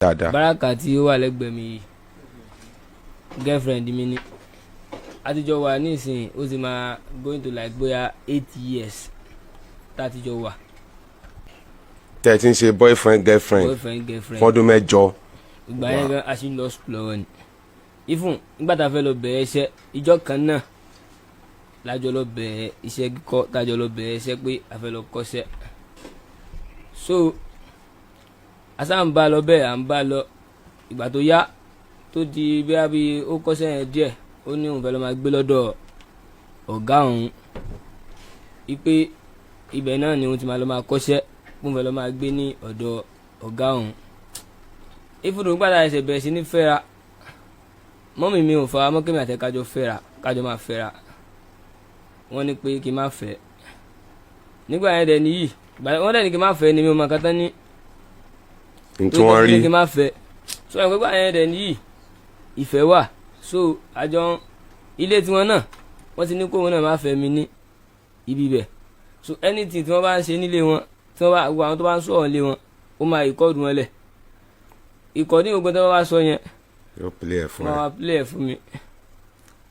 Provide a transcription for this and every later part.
Dáadáa. Baraka tí ó wà lẹ́gbẹ̀ẹ́ mi yìí, girlfriend mi ni. Àtijọ́ wà nísìnyí, ó sì máa going to like bóyá 8 years tá a ti jọ wà. Tẹ́ ẹ ti ń ṣe boyfriend girlfriend? Boyfriend girlfriend. Fọ́dún 8. Ìgbà yẹn gan, a ṣì ń lọ school lọ́wọ́ ni. Even nígbà tá a fẹ́ lọ bẹ̀rẹ̀ iṣẹ́, ìjọ kan náà lájọ lọ bẹ̀rẹ̀ iṣẹ́ kíkọ́, tájọ lọ bẹ̀rẹ̀ iṣẹ́ pé a fẹ́ lọ kọ́ṣẹ́. So asa ń bá lọ bẹ́ẹ̀, à ń bá lọ. Ìgbà tó yá, tó di bíi bí ó kọ́ṣẹ́ yẹn díẹ̀, ó ní òun fẹ́ lọ máa gbé lọ́dọ̀ ọ̀gá òun, wípé ibẹ̀ náà ni òun ti máa lọ máa kọ́ṣẹ́, òun fẹ́ lọ máa gbé ní ọ̀dọ̀ ọ̀gá òun. Ìfúdùn gbàdá ẹsẹ̀ bẹ̀rẹ̀ sí ní fẹ́ra, mummy mi ò fara mọ́ kémi àti kájọ fẹ́ra, kájọ máa fẹ́ra. Wọ́n ní pé kí n má fẹ́ nígbà yẹn dẹ̀ nìyí. Wọ́n dẹ̀ ní kí n má fẹ́ ni, mi ò mọ̀ kátá ní n tí wọ́n rí. Kí n má fẹ́. So ẹ̀ pé yẹn dẹ̀ nìyí, ìfẹ́ wà. So àjọ ilé tiwọn náà, wọ́n ti ní kóun náà má fẹ́ mi ní ibi bẹ̀. So anything tí wọ́n bá ń ṣe nílé wọn, tí wọ́n bá gbogbo àwọn tó bá ń sọ̀rọ̀ nílé wọn, ó máa record wọn lẹ̀ ìkọ́ ní gbogbo tí wọ́n bá sọ yẹn. Yóò play ẹ̀ fún wọ́n ẹ. Máa play ẹ̀ fún mi,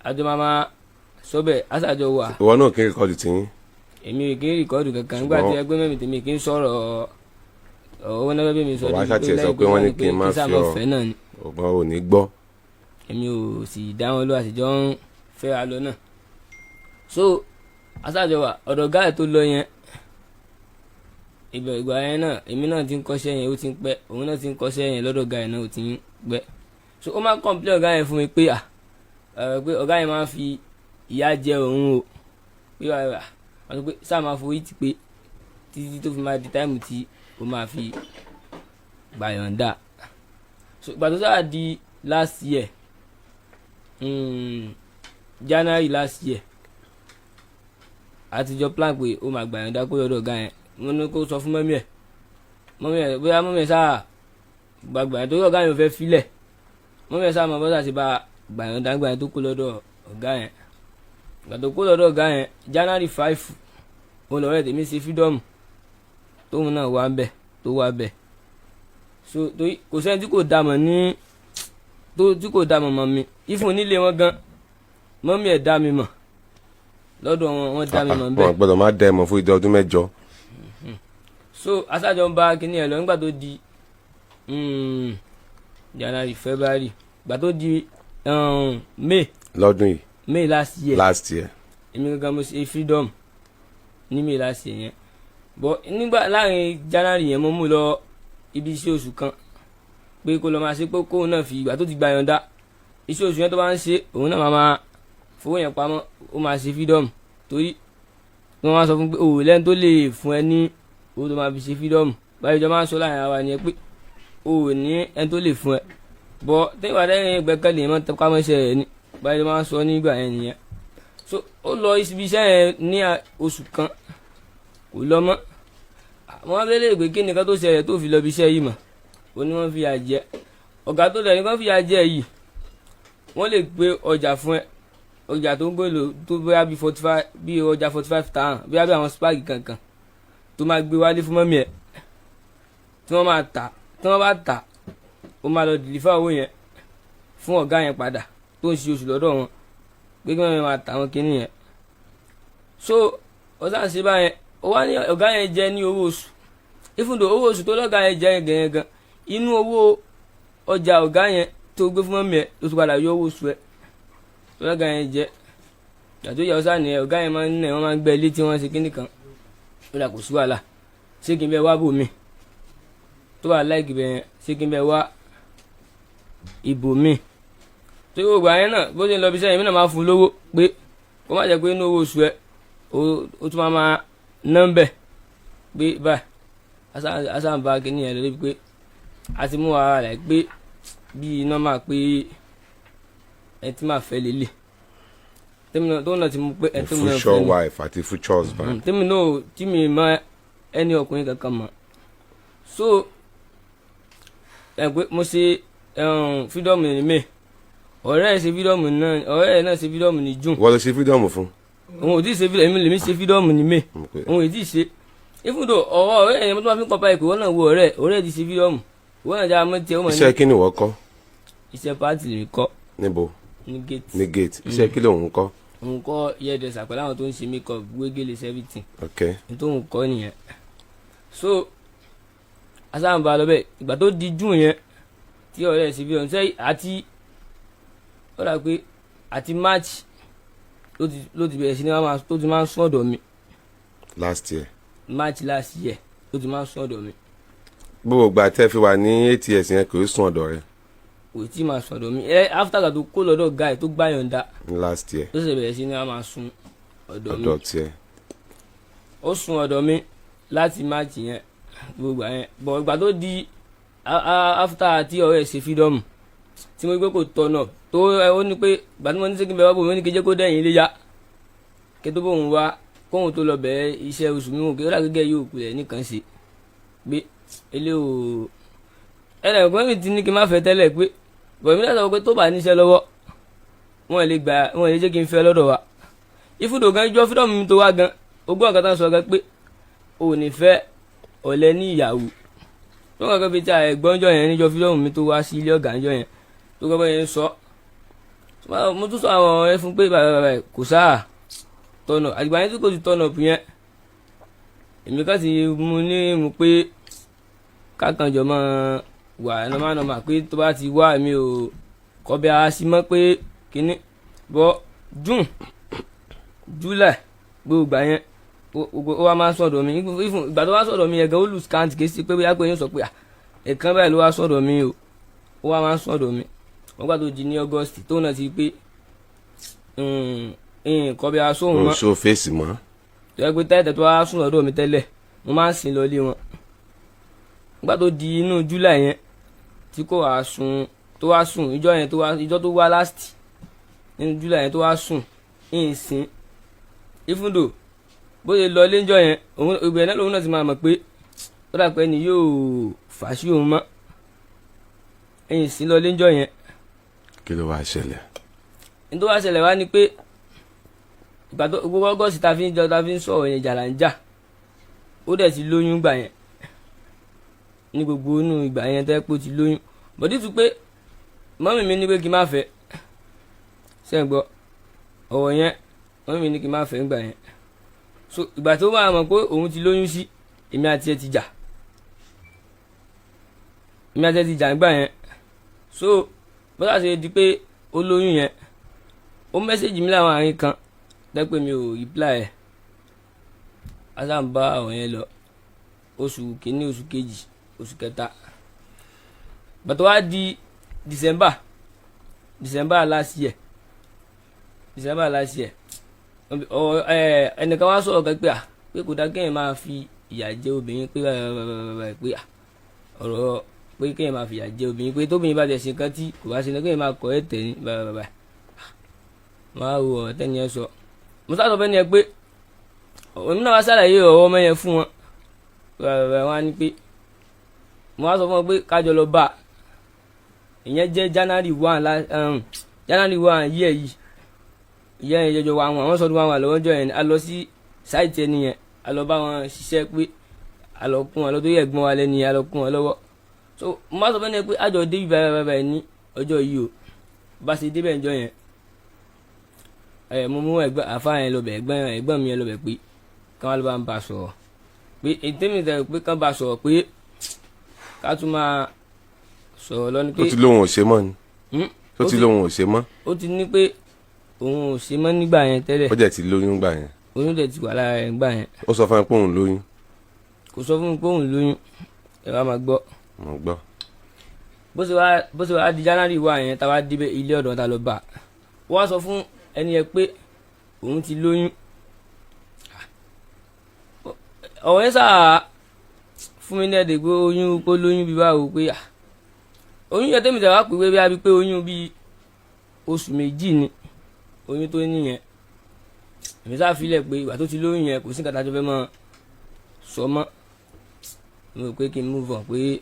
àjọ máa máa sọ bẹ́ẹ̀, àṣàjọ wà. Ìwọ náà kí n record tiyín? Èmi kì í record kankan nígbà tí ẹgbẹ́ mẹ́mi tèmi kì í sọ̀rọ̀ owó náà bẹ́ẹ̀ mi sọ. Bàbá ṣáà tiẹ̀ sọ pé wọ́n ní kí n má fi ọ. Fẹ́ náà ni. Ọgbọ́n ò ní gbọ́. Èmi ò sì dá wọn lọ, àtijọ́ ń fẹ́ wa lọ náà. So àṣàjọ wà. Ọ̀dọ̀ gáà tó lọ yẹn, ìgbà yẹn náà, èmi náà ti ń kọ́ṣẹ́ yẹn, ó ti ń pẹ́. Òun náà ti ń kọ́ṣẹ́ yẹn lọ́dọ̀ gáà yẹn náà, ó ti ń pẹ́. So ó máa ń complain ọ̀gá yẹn fún mi pé à pé ọ̀gá yẹn máa ń fi ìyà jẹ òun o, pé wà wọ́n sọ pé sáà máa forí tì, pé títí tó fi máa di time tí ó máa fi gbà yọ̀ǹda. So ìgbà tó sáà di last year, January last year, àtijọ́ plan pé ó máa gbà yọ̀ǹda kó lọ́dọ̀ ọ̀gá yẹn. Mo ní kó sọ fún mummy ẹ̀, mummy ẹ̀ bóyá mummy ẹ̀ sáà gbàgbà yẹn, torí ọ̀gá yẹn ò fẹ́ filẹ̀. Mummy ẹ̀ sáà mọ̀ bọ́sà ṣe bá gbà yọ̀ǹda gbà yẹn tó kó lọ́dọ̀ ọ̀gá yẹn. Ìgbà tó kó lọ́dọ̀ ọ̀gá yẹn, January 5, òun lọ́rẹ́ tèmi ṣe freedom, tóun náà wà ń bẹ̀, tó wà bẹ̀. So torí kò sẹ́ni tí kò dá mọ̀ ní tó tí kò dá mọ̀ mọ̀ mi ìfún nílé wọn gan, mummy ẹ̀ dá mi mọ̀ lọ́dọ̀ wọn, wọ́n dá mi mọ̀ bẹ́ẹ̀. Wọn gbọ́dọ̀ má dẹ́ mọ̀ fún ìdí ọdún 8. So asájọ ń bá kinní ẹ̀ lọ. Nígbà tó di January, February, ìgbà tó di May lọ́dún yìí. May last year. Last year. Èmi gangan mo ṣe freedom ní May last year yẹn, but nígbà láàrin January yẹn, mo mú lọ ibi iṣẹ́ oṣù kan pé kó lọ máa ṣe, pé kóun náà fi ìgbà tó ti gba yọ̀ǹda, iṣẹ́ oṣù yẹn tó bá ń ṣe, òun náà máa máa fowó yẹn pamọ́, ó máa ṣe freedom. Torí wọ́n máa sọ fún pé òun lẹ́nu tó lè fún ẹ ní owó tó máa fi ṣe freedom báyìí. Jọ máa ń sọ láàrin ara wa ni pé òun ní ẹni tó lè fún ẹ bọ́ tẹ́wà lẹ́yìn gbẹ́kẹ̀lé mọ́ tẹ́kọ́ mọ́ṣẹ́ rẹ̀ ni. Báyìí jọ máa ń sọ nígbà yẹn nìyẹn. So ó lọ ibi iṣẹ́ yẹn ní oṣù kan, kò lọ mọ́. Wọ́n fẹ́ lè pé kí nìkan tó ṣẹlẹ̀ tó fi lọ ibi iṣẹ́ yìí mọ̀. Ó ní wọ́n fi yà jẹ ọ̀gá tó lẹ̀, ní wọ́n fi yà jẹ yìí. Wọ́n lè gbé ọjà fún ẹ, ọjà tó ń gbé lò tó bóyá bí 45, bí ọjà 45,000, bóyá bí àwọn spag kankan tó máa gbé wálé fún mummy ẹ̀ tí wọ́n máa tà. Tí wọ́n bá tà, ó máa lọ deliver owó yẹn fún ọ̀gá yẹn padà tó ń ṣe oṣù lọ́dọ̀ wọn, pé kí wọ́n máa tà wọn kinní yẹn. So ọ̀sán ṣe báyẹn, ó wá ní ọ̀gá yẹn jẹ ní owó oṣù. Even though owó oṣù tó lọ́gá yẹn jẹ yẹn gan, inú owó ọjà ọ̀gá yẹn tó gbé fún mummy ẹ̀ ló tún padà yọ owó oṣù ẹ̀ tó lọ́gá yẹn jẹ. Ìgbà yẹ ọ̀sán nìyẹn, ọ̀gá yẹn máa ń nà, wọ́n máa ń gbẹ́ ilé tí wọ́n ṣe kíní kan. Ó dà, kò sí wàhálà, ṣé kí n bẹ wá bò mí tó bá láìkì bẹ yẹn, ṣé kí n bẹ wá ibò mí tó yóò gbà yẹn náà. Bó ṣe ń lọ bí sẹ́yìn, èmi náà máa fún un lówó pé kó má jẹ́ pé inú owó oṣù ẹ̀ ó tún máa máa ná ń bẹ̀ pé báyìí. Asáǹbá kìíní yẹn lórí pé a ti mú ara rẹ̀ pé bí iná máa pé ẹ tí máa fẹ́ lélẹ̀ tó náà ti mú pé ẹ tó náà fẹ́ future wife àti future husband. Tèmi náà tí mi mọ ẹni ọkùnrin kankan mọ̀. So ẹ pé mo ṣe freedom ní May, ọ̀rẹ́ ẹ̀ ṣe freedom náà, ọ̀rẹ́ ẹ̀ náà ṣe freedom ní June. Wọ́n lọ ṣe freedom fún? Òun ò tí ì ṣe freedom, èmi lèmi ṣe freedom ní May. Òun ò tí ì ṣe. Even though ọ̀rọ̀ ọ̀rẹ́ yẹn, mo tún máa fi ń kọ́ báyìí pé wọ́n náà wo ọ̀rẹ́ ẹ̀ ti ṣe freedom. Ìwọ náà jára mọ́ tiẹ̀, ó mọ̀ ní. Iṣẹ́ kí ni ìwọ kọ́? Iṣẹ́ party lè kọ́. Níbo? Ní gate. Ní gate. Iṣẹ́ kí lòun kọ́? Òun kọ́ hairdresser pẹ̀lú àwọn tó ń ṣe make up, wégele, everything. Ok. Ní tó ń kọ́ nìyẹn. So asáǹbá lọ bẹ́ẹ̀. Ìgbà tó di June yẹn tí ọ̀rẹ́ ẹ̀ sì fi hàn sẹ́yìn, àti ó dà pé àti March ló ti bẹ̀rẹ̀ sí ní wá máa tó ti máa ń sún ọ̀dọ̀ mi. Last year? March last year ló ti máa ń sún ọ̀dọ̀ mi. Gbogbo ìgbà tẹ́ fi wà ní 8 years yẹn, kò í sùn ọ̀dọ̀ rẹ? Kò tí máa sún ọ̀dọ̀ mi. Ẹ after that tó kó lọ́dọ̀ guy tó gbà yọ̀ǹda ní last year ló sì bẹ̀rẹ̀ sí ní wá máa sún ọ̀dọ̀ mi. Ọ̀dọ̀ tiẹ̀? Ó sún ọ̀dọ̀ mi láti March yẹn, gbogbo yẹn bọ̀. Ìgbà tó di after tí ọ̀rẹ́ ṣe freedom tí mo gbé kò tọ̀nà tó ẹ, ó ní pé ìgbà tí mo ní sẹ́kìn bẹ́ẹ̀ wá bò mí, ó ní kí jẹ́ kó dẹ̀yìn iléyà kí tó bóun wá kóun tó lọ bẹ̀rẹ̀ iṣẹ́ oṣù mímu, kí ó dà gẹ́gẹ́ yóò kulẹ̀ nìkan ṣe pé ilé o ẹnì kan mi ti ní kí n má fẹ́ tẹ́lẹ̀ pé bọ̀ èmi náà sọ pé tó bá níṣẹ́ lọ́wọ́, wọ́n lè gbà, wọ́n lè jẹ́ kí n fẹ́ lọ́dọ̀ wa. Ìfúdò gan ijọ́ freedom mi tó wá gan ogún ọ̀kan tán sọ gan pé o ò ní fẹ́ ọ̀lẹ ní ìyàwó tó kàn fi tí a ẹ̀gbọ́n jọ yẹn níjọ́ freedom mi tó wá sí ilé ọ̀gá níjọ́ yẹn tó kọ́ bọ́ yẹn sọ. Mo tún sọ àwọn ọ̀rẹ́ fún pé bàbá bàbá kò sáà tọ̀nà. Àgbà yẹn tí kò ti tọ̀nà bù yẹn, èmi kàn ti mú ní mú pé kákanjọ máa wà nọ́mà pé tó bá ti wá, mi ò kọ́ bí ara sí mọ́ pé kínní bọ́. June, July, gbogbo ìgbà yẹn ó wá máa ń sọ̀dọ̀ mi. Ìgbà tó wá sọ̀dọ̀ mi yẹn gan, ó lose count. Kì í ṣe pé bóyá pé yín sọ pé ẹ̀kan báyìí ló wá sọ̀dọ̀ mi o. Ó wá máa ń sọ̀dọ̀ mi. Wọ́n gbà tó di ní August tóun náà ti pé nǹkan bí a sóhun mọ́. O ṣó fèsì mọ́. Tó yẹ pé tẹ́tẹ̀ tó wá sùn lọ́dọ̀ mi tẹ́lẹ̀, mo máa ń sìn lọ ilé wọn. Nígbà tó di inú July yẹn tí kò wá sùn, tó wá sùn ìjọ yẹn, tó wá ìjọ tó wá last nínú July yẹn tó wá sùn, ń sìn even bó ṣe lọ ilé ìjọ yẹn, òun ìbẹ̀rẹ̀ náà lòun náà ti máa mọ̀ pé ó dà pé ẹni yóò fà sí òun mọ́. Ń sìn lọ ilé ìjọ yẹn. Kí ló wàá ṣẹlẹ̀? Ní tó wá ṣẹlẹ̀ wá ni pé ìgbà tó gbogbo August ta fi ń jọ ta fi ń sọ̀rọ̀ yẹn, jà là ń jà. Ó dẹ̀ ti lóyún gbà yẹn, ní gbogbo inú ìgbà yẹn tẹ́ pé ó ti lóyún bọ̀dí tún pé mummy mi ní pé kí n má fẹ́. Ṣé ń gbọ́ ọ̀rọ̀ yẹn? Mummy mi ní kí n má fẹ́ ńgbà yẹn. So ìgbà tó máa mọ̀ pé òun ti lóyún sí, èmi àti ẹ ti jà, èmi àti ẹ ti jà ńgbà yẹn. So bó ṣe di pé ó lóyún yẹn, ó message mi láwọn àárín kan tẹ́ pé mi ò reply ẹ̀. A sáà ń bá àwọn yẹn lọ oṣù kìíní, oṣù kejì, oṣù kẹta. Bàtà wá di December, December last year, December last year, ọ ẹ ẹnìkan wá sọ̀rọ̀ kan pé à pé kò dá kéèyàn máa fi ìyà jẹ obìnrin, pé báyìí pé à ọ̀rọ̀ pé kéèyàn máa fi ìyà jẹ obìnrin, pé tóbìnrin bá tẹ̀ ṣe nǹkan tí kò bá ṣe ní kéèyàn máa kọ́ ẹ̀ tẹ̀ ní báyìí báyìí. Máa wo ọ̀rọ̀ tẹ́ni ẹ sọ. Mo sá sọ fẹ́ ni ẹ pé òun náà wá ṣàlàyé ọ̀rọ̀ ọmọ yẹn fún wọn. Wọn á ní pé mo wá sọ fún wọn pé kájọ lọ bá a. Ìyẹn jẹ́ January 1 la January 1 yíyẹ yìí. Ìyẹn yẹn jọjọ wà wọn, àwọn sọdún wọn wà lọ́wọ́ jọ yẹn. A lọ sí site ẹni yẹn, a lọ bá wọn ṣiṣẹ́ pé a lọ kún wọn lọ tó yẹ ẹ̀gbọ́n wa lẹ́ni yẹn, a lọ kún wọn lọ́wọ́. So mo wá sọ fún ẹni pé àjọ dé ibi báyìí báyìí ní ọjọ́ yìí o. Bá ṣe débẹ̀ ńjọ́ yẹn, ẹ mo mú ẹ̀gbọ́n àfa yẹn lọ bẹ̀, ẹ̀gbọ́n mi yẹn lọ bẹ̀ pé káwọn ló bá ń bá a sọ̀rọ̀, pé ètè mi tẹ̀ pé kán bá a sọ̀rọ̀ pé ká tún máa sọ̀rọ̀ lọ ní pé Tó ti lóun ò ṣe mọ́ ni? Hmm? Tó ti lóun ò ṣe mọ́? Ó ti ní pé òun ò ṣe mọ́ nígbà yẹn tẹ́lẹ̀. Ó jẹ́ ti lóyún gbà yẹn? Oyún dẹ̀ ti wà lára rẹ̀ nígbà yẹn. Ó sọ fún ẹ pé òun lóyún? Kò sọ fún mi pé òun lóyún. Ẹ wá máa gbọ́. Mo gbọ́. Bó ṣe wá di January wá yẹn, tá a wá débẹ̀ ilé ọ̀dọ̀ ta lọ bá a, wọ́n sọ fún ẹni yẹn pé òun ti lóyún. Ọ̀rọ̀ yẹn sáà fún mi ní ẹ̀dẹ̀ pé oyún kó lóyún bí báwo, pé à oyún yẹn tẹ́mi tẹ̀ wá pè pé bí a bí pé oyún bíi oṣù 2 ni oyún tó ní yẹn. Èmi sáà filẹ̀ pé ìgbà tó ti lóyún yẹn, kò sí nǹkan tá a jọ fẹ́ mọ́ sọ mọ́. Mo rò pé kí n move on pé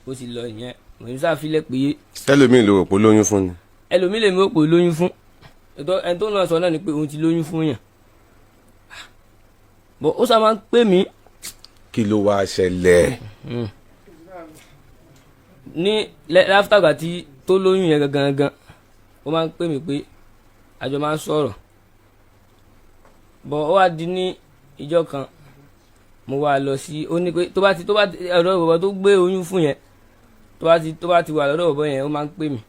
ó ti lọ ìyẹn. Èmi sáà filẹ̀ pé Tẹ́lómi ló rò pé ó lóyún fún ni? Ẹlòmíì lèmi ó pè lóyún fún. Ẹni tó náà sọ náà ni pé òun ti lóyún fún yàn bọ̀, ó sábà máa ń pè mí. Kí ló wá ṣẹlẹ̀? Ní after ìgbà tí tó lóyún yẹn gangan gangan, ó máa ń pè mí pé àjọ máa ń sọ̀rọ̀ bọ̀. Ó wá di ní ìjọ kan, mo wá lọ sí, ó ní pé tó bá ti ọ̀dọ̀ bọ̀bọ̀ tó gbé oyún fún yẹn, tó bá ti wà lọ́dọ̀ bọ̀bọ̀ yẹn, ó máa ń pè mí.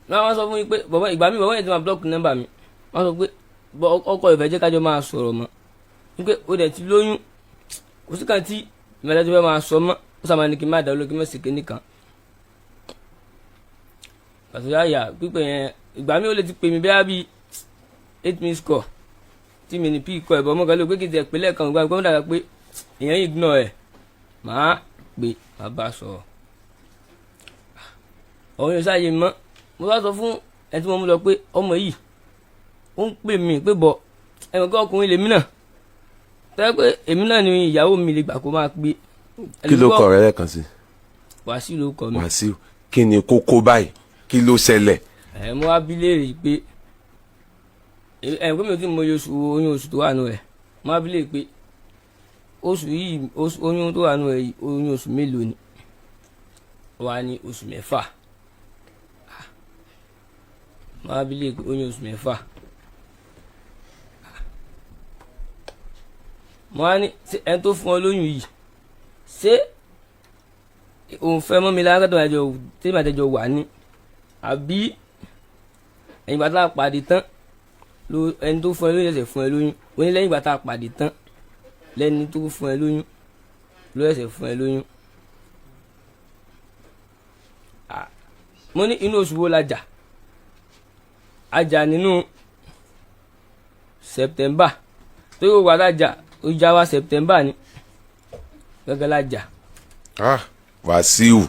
Wọ́n máa sọ fún mi pé bọ̀bọ̀ ìgbà mi, bọ̀bọ̀ yẹn ti máa block nọ́mbà mi. Wọ́n sọ pé ọkọ ìfẹ́ jẹ́ kájọ máa sọ̀rọ̀ mọ́, wípé ó dẹ̀ ti lóyún, kò sí kan tí ìmọ̀lẹ́ tó fẹ́ máa sọ mọ́. Ó sàmà ní kí n má dá olókè mọ̀ sí kinní kan pàtó yáyà pípẹ́ yẹn. Ìgbà mi, ó lè ti pè mí bẹ́ẹ̀ bí 8 minutes call tí mi ní pí kọ ẹ̀bọ̀ mọ́ kan ló pé kí n tẹ̀ pé lẹ́ẹ̀kan. Ìgbà mi dàgbà pé èèyàn ignore ẹ̀, màá pè, màá bá a sọ̀rọ̀. Òun yóò ṣàyè mọ́. Mo bá sọ fún ẹni tí mo mú lọ pé ọmọ yìí ó ń pè mí pé bọ̀ ẹ̀wọ̀n kí ọkùnrin lèmi náà tẹ́ pé èmi náà ni ìyàwó mi lè gbà kó máa pè. Kí ló kọ rẹ lẹ́ẹ̀kan sí? Wàsíù ló kọ mi. Wàsíù, kí ni kókó báyìí? Kí ló ṣẹlẹ̀? Ẹ mo wá bí léèrè pé ẹ pé mi ò tí mọ iye oṣù oyún, oṣù tó wà nù rẹ̀. Mo wá bí léèrè pé oṣù yìí, oyún tó wà nù rẹ̀ yìí, oyún oṣù mélòó ni? Ó wá ní oṣù 6. Ah. Mo wá bí léèrè pé oyún oṣù 6. Ah. Mo wá ní ṣé ẹni tó fún ọ lóyún yìí, ṣé òun fẹ́ mọ́ mi lára tó máa jọ tí màá jọ wà ní, àbí ẹ̀yìn ìgbà tá a pàdé tán ló ẹni tó fún ẹ lóyún ṣẹ̀ṣẹ̀ fún ẹ lóyún? Ó ní lẹ́yìn ìgbà tá a pàdé tán lẹ́ni tó fún ẹ lóyún ló ṣẹ̀ṣẹ̀ fún ẹ lóyún. Ah, mo ní inú oṣù wo la jà? A jà nínú September tó yóò wà lájà. Ó já wa September ni gẹ́gẹ́ la jà. Ah, Wàsíù,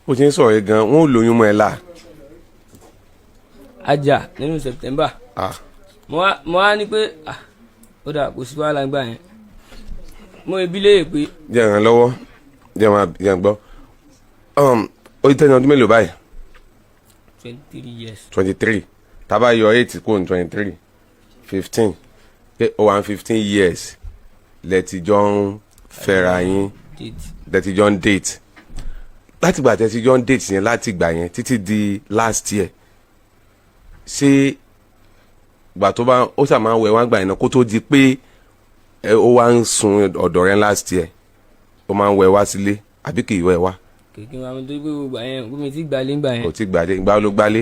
ó ti ń sọ̀rọ̀ yìí gan, wọn ò lóyún mọ́ ẹ la. A jà nínú September. Ah. Mo wá ní pé, ah, ó dà, kò sí wàhálà gbà yẹn. Mo ebi léèrè pé Jẹ́ ìrànlọ́wọ́ lọ́wọ́, jẹ́ máa jẹ́ ń gbọ́. Ó ti tẹ́ni ọdún mélòó báyìí? 23 years. 23. Tá bá yọ 8 kúrò ní 23, 15, pé ó wà ní 15 years lẹ ti jọ ń fẹ́ra yín. Date. Lẹ ti jọ ń date. Láti gbà tẹ́ ti jọ ń date yẹn, láti gbà yẹn títí di last year, ṣé gbà tó bá ó sà máa ń wẹ̀ wá gbà yẹn náà, kó tó di pé ẹ ó wá ń sun ọ̀dọ̀ rẹ last year, ó máa ń wẹ̀ wá sílé àbí kì í wẹ̀ wá? Kìkì wa mi tó gbé gbogbo àyẹn gómìnà tí gbalé ń gbà yẹn. Kò tí gbàlé. Ìgbà wo ló gbálé?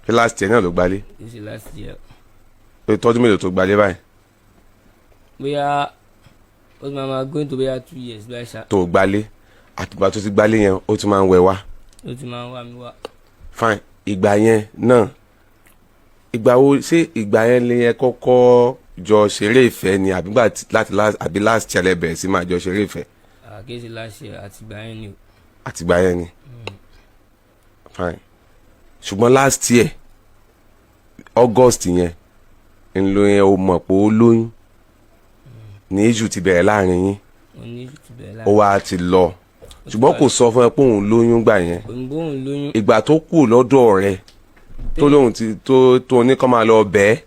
Ṣé last year náà ló gbálé? Kì í ṣe last year. Ó tọ́jú mélòó tó gbálé báyìí? Bóyá ó ti máa going to bóyá 2 years báyìí ṣá. Tó gbálé, àtìgbà tó ti gbálé yẹn, ó ti máa ń wẹ̀ wá? Ó ti máa ń wá mi wá. Fine. Ìgbà yẹn náà, ìgbà wo, ṣé ìgbà yẹn lè yẹn kọ́kọ́ jọ ṣeré ìfẹ́ ni, àbí gbà láti last, àbí last year lẹ bẹ̀rẹ̀ sí máa jọ ṣeré ìfẹ́? Kì í ṣe last year, àtìgbà yẹn ni o. Àtìgbà yẹn ni. Fine. Ṣùgbọ́n last year August yẹn ńlọ yẹn, o mọ̀ pé ó lóyún ní issue ti bẹ̀rẹ̀ láàrin yín. Ó ní ti bẹ̀rẹ̀. Ó wá ti lọ, ṣùgbọ́n kò sọ fún ẹ pé òun lóyún gbà yẹn? Òyìnbó òun lóyún. Ìgbà tó kù lọ́dọ̀ rẹ, tó lóun ti tó ní kọ́ máa lọ bẹ́ẹ̀,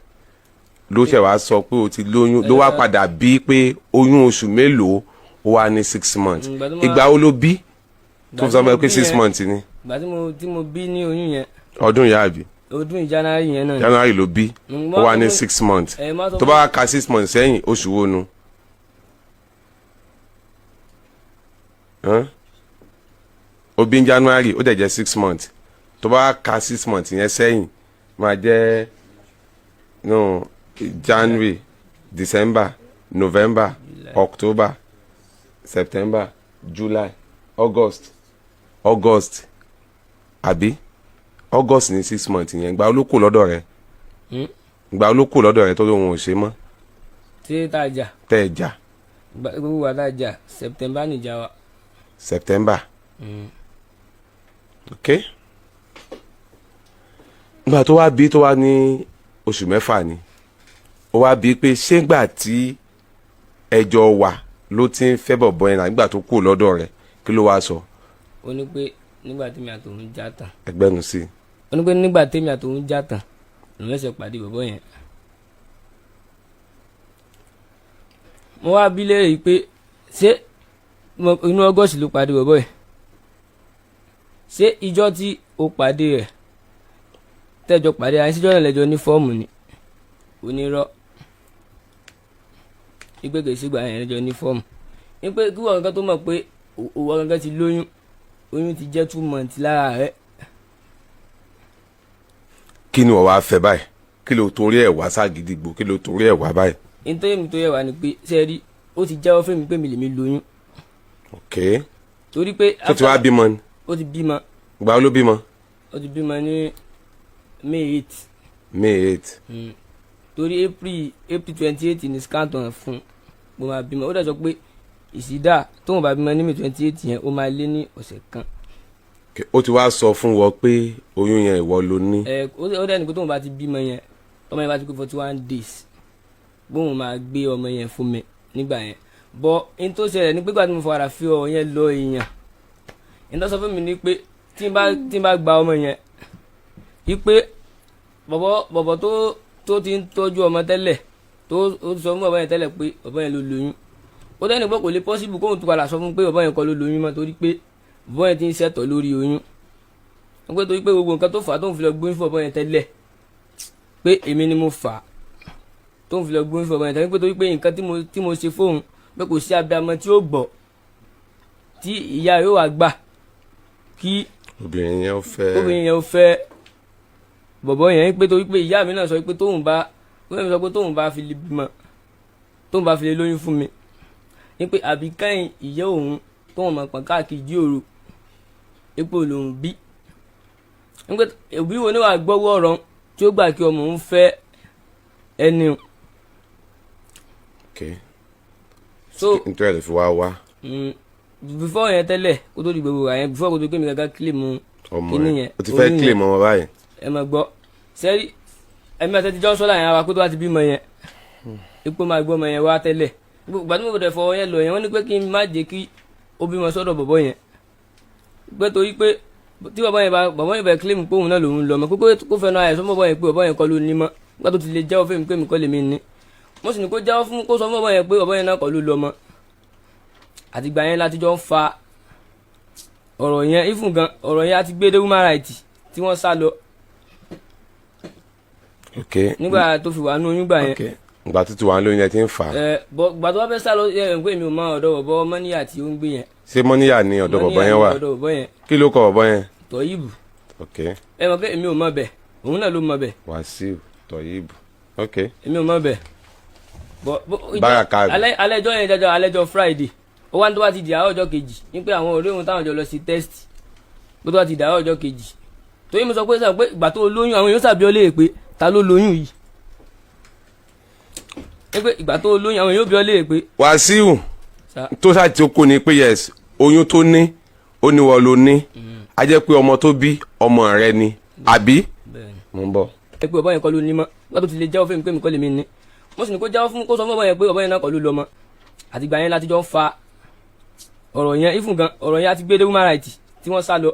ló ṣẹ̀ wá sọ pé o ti lóyún, ló wá padà bí pé oyún oṣù mélòó? Ó wá ní 6 months. Ìgbà tó máa- Ìgbà wo ló bí tó fi sọ fún ẹ pé Ìgbà tí mo bí six yẹn- months ni? Ìgbà tí mo bí ní oyún yẹn. Ọdún yà, àbí? Ọdún January yẹn náà ni. January ló bí. Ó wá ní 6 months. Ẹ má sọ. Tó bá wá ka 6 months sẹ́yìn, oṣù wo nu? Hàn? Ó bí ní January, ó dẹ̀ jẹ́ 6 months. Tó bá wá ka 6 months yẹn sẹ́yìn, máa jẹ́ no January, December, November, July. October, September, July, August. August, àbí? August ní 6 months yẹn. Ìgbà wo ló kù lọ́dọ̀ rẹ̀? Hmm? Ìgbà wo ló kù lọ́dọ̀ rẹ̀ tó lóun ò ṣe mọ́? Tí tá a jà? Tẹ́ ẹ jà. Gbogbo wa tá a jà, September nìjà wa. September. Ok. Ìgbà tó wá bí, tó wá ní oṣù 6 ni, ó wá bí pé ṣé ńgbà tí ẹjọ́ wà ló ti ń fẹ́ bọ̀bọ̀ yẹn náà, nígbà tó kù lọ́dọ̀ rẹ̀, kí ló wá sọ? Ó ní pé nígbà tí mi àtòun já tán. Ẹgbẹ́nu sí i. Ó ní pé nígbà tèmi àtòun já tán lòun ẹsẹ̀ pàdé bọ̀bọ̀ yẹn. Mo wá bí léèrè pé ṣé Inú August ló pàdé bọ̀bọ̀ yìí. Ṣé ìjọ tí o pàdé rẹ̀ tẹ́jọ pàdé ayé síjọ́ náà lẹ́jọ́ ní fọ́ọ̀mù ni? Onírọ́ ìgbé kìí sígbà yẹn lẹ́jọ́ ní fọ́ọ̀mù, wípé kí wọ́n kankan tó mọ̀ pé òwò kankan ti lóyún, oyún ti jẹ́ 2 months lára rẹ̀. Kí ni wọ́n wá fẹ́ báyìí? Kí ló torí ẹ̀ wá ságídígbò? Kí ló torí ẹ̀ wá báyìí? Nítorí mi tó yẹ wá ni pé, ṣe rí, ó ti jẹ́wọ́ fún mi pé mi lè mi lóyún. Ok. Torí pé Tó ti wá bímọ ni? Ó ti bímọ. Ìgbà wo ló bímọ? Ó ti bímọ ní May 8. May 8. Torí April 28 ní scan tó hàn fún mo máa bímọ. Ó dẹ̀ sọ pé ìsídà tóun bá bímọ ní May 28 yẹn, ó máa lé ní ọ̀sẹ̀ kan. Ok, ó ti wá sọ fún wọn pé oyún yẹn, ìwọ ló ní? Ẹ ó dẹ̀ ní pé tóun bá ti bímọ yẹn, tọmọ yẹn bá ti pé 41 days, bóun máa gbé ọmọ yẹn fún mi nígbà yẹn. Bọ n tó ṣẹlẹ̀ ní pé gbà tí mo fara fi ọ̀rọ̀ yẹn lọ èèyàn, n tó sọ fún mi ní pé tí n bá gba ọmọ yẹn, wípé bọ̀bọ̀ tó ti ń tọ́jú ọmọ tẹ́lẹ̀, tó ó ti sọ fún bọ̀bọ̀ yẹn tẹ́lẹ̀ pé bọ̀bọ̀ yẹn ló lóyún, ó dẹ́ni pé kò lè possible kóun tún padà sọ fún pé bọ̀bọ̀ yẹn kọ́ ló lóyún mọ́, torí pé bọ̀bọ̀ yẹn ti ń ṣẹ̀tọ̀ lórí oyún, wọ́n pé torí pé gbogbo nǹkan tó fà á tóun fi lọ gbóyún fún bọ̀bọ̀ yẹn tẹ́lẹ̀, pé èmi ni mo fà á tóun fi lọ gbóyún fún bọ̀bọ̀ yẹn tẹ́lẹ̀, pé torí pé nǹkan tí mo ṣe fóun, pé kò sí abiyamọ tí ó gbọ́ tí ìyá yóò wá gbà kí obìnrin yẹn ó fẹ́ obìnrin yẹn ó fẹ́ bọ̀bọ̀ yẹn, pé torí pé ìyá mi náà sọ pé tóun bá tóun sọ pé tóun bá fi lè bímọ, tóun bá fi lè lóyún fún mi, ní pé àbí kẹ́yìn ìyá òun tóun máa pọ̀n káàkiri jí òru ipò lòun bí, ní pé òbí wo ni wàá gbọ́wọ́ ọ̀rọ̀ tí ó gbà kí ọmọ òun fẹ́ ẹni. Ok. So nítorí ẹ̀ ló fi wá wá. Before yẹn tẹ́lẹ̀, kó tó di gbogbo wa yẹn, before kó tó gbé mi gàgà claim ọmọ kíní ẹ̀ yẹn, o ti fẹ́ oyún claim ọmọ báyìí? Ẹ máa gbọ́, sẹ́rí, ẹ̀mí àti ẹtijọ́ sọ́lá yẹn wa kó tó wá ti bímọ yẹn, ipò máa gbọ́ ọmọ yẹn wá tẹ́lẹ̀. Ìgbà tí mo bẹ̀rẹ̀ fọwọ́ yẹn lọ yẹn, wọ́n ní pé kí n má jẹ́ kí ó bímọ sọ́dọ̀ bọ̀bọ̀ yẹn, pé torí pé tí bọ̀bọ̀ yẹn bá claim pé òun náà lòun lọ mọ́, pé kó fẹnu àyẹ̀ sọ bọ̀bọ̀ yẹn pé bọ̀bọ̀ yẹn kọ́ ló ní mọ́, nígbà tó ti lè jẹ́wọ́ fún mi pé mi kọ́ lèmi ní. Mo sì ní kó jẹ́wọ́ fún, kó sọ fún bọ̀bọ̀ yẹn pé bọ̀bọ̀ yẹn náà kọ́ ló lọ mọ́. Àtìgbà yẹn láti jọ ń fa ọ̀rọ̀ yẹn ifun gan. Ọ̀rọ̀ yẹn á ti gbé dé human rights tí wọ́n sá lọ. Ok. Nígbà tó fi wà nú oyún gbà yẹn. Ok, ìgbà tó ti wà lóyún ẹ ti ń fà á. Ẹ bọ gbà tó wá fẹ́ sá lọ ẹ pé mi ò mọ ọ̀dọ̀ bọ̀bọ̀ mọ́níyà tí ó ń gbé yẹn. Ṣé mọ́níyà ni ọ̀dọ̀ bọ̀bọ̀ yẹn wà? Mọ́níyà ni ọ̀dọ̀ bọ̀bọ̀ yẹn. Kí ló kọ bọ̀bọ̀ yẹn? Tọ́yìbù. Ok. Ẹ mọ̀ pé èmi ò mọ bẹ̀, òun náà ló mọ bẹ̀. Wàsíù Tọ̀yìbù, ok. Èmi ò mọ bẹ̀ bọ Báràkà. Alẹ́ ẹjọ́ yẹn jọjọ, alẹ́ ẹjọ́ Friday, ó wá ní tó bá ti di àárọ̀ ọjọ́ kejì, ní pé àwọn ọ̀rẹ́ òun táwọn jọ lọ sí test, bó tó bá ti di àárọ̀ ọjọ́ kejì, torí mo sọ pé sọ pé ìgbà tó lóyún, àwọn èèyàn sàbí ọ léèrè pé ta ló lóyún yìí, ní pé ìgbà tó lóyún, àwọn èèyàn bí ọ léèrè pé Wàsíù Sá. tó ṣáà tí ó kú ni pé yes, oyún tó ní, ó ní wọ́n ló ní, a jẹ́ pé ọmọ tó bí, ọmọ rẹ ni, àbí? Bẹ́ẹ̀ ni. Mo ń bọ̀. Ẹ pé bàbá yẹn kọ́ ló ní mọ́, nígbà tó ti lè jẹ́wọ́ fún mi pé mi kọ́ lèmi ní. Mo sì ní kó jẹ́wọ́ fún, kó sọ fún bàbá yẹn pé bàbá yẹn náà kọ́ ló lọ mọ́. Àtìgbà yẹn láti jọ ń fa ọ̀rọ̀ yẹn ifun gan. Ọ̀rọ̀ yẹn á ti gbé dé human rights tí wọ́n sá lọ.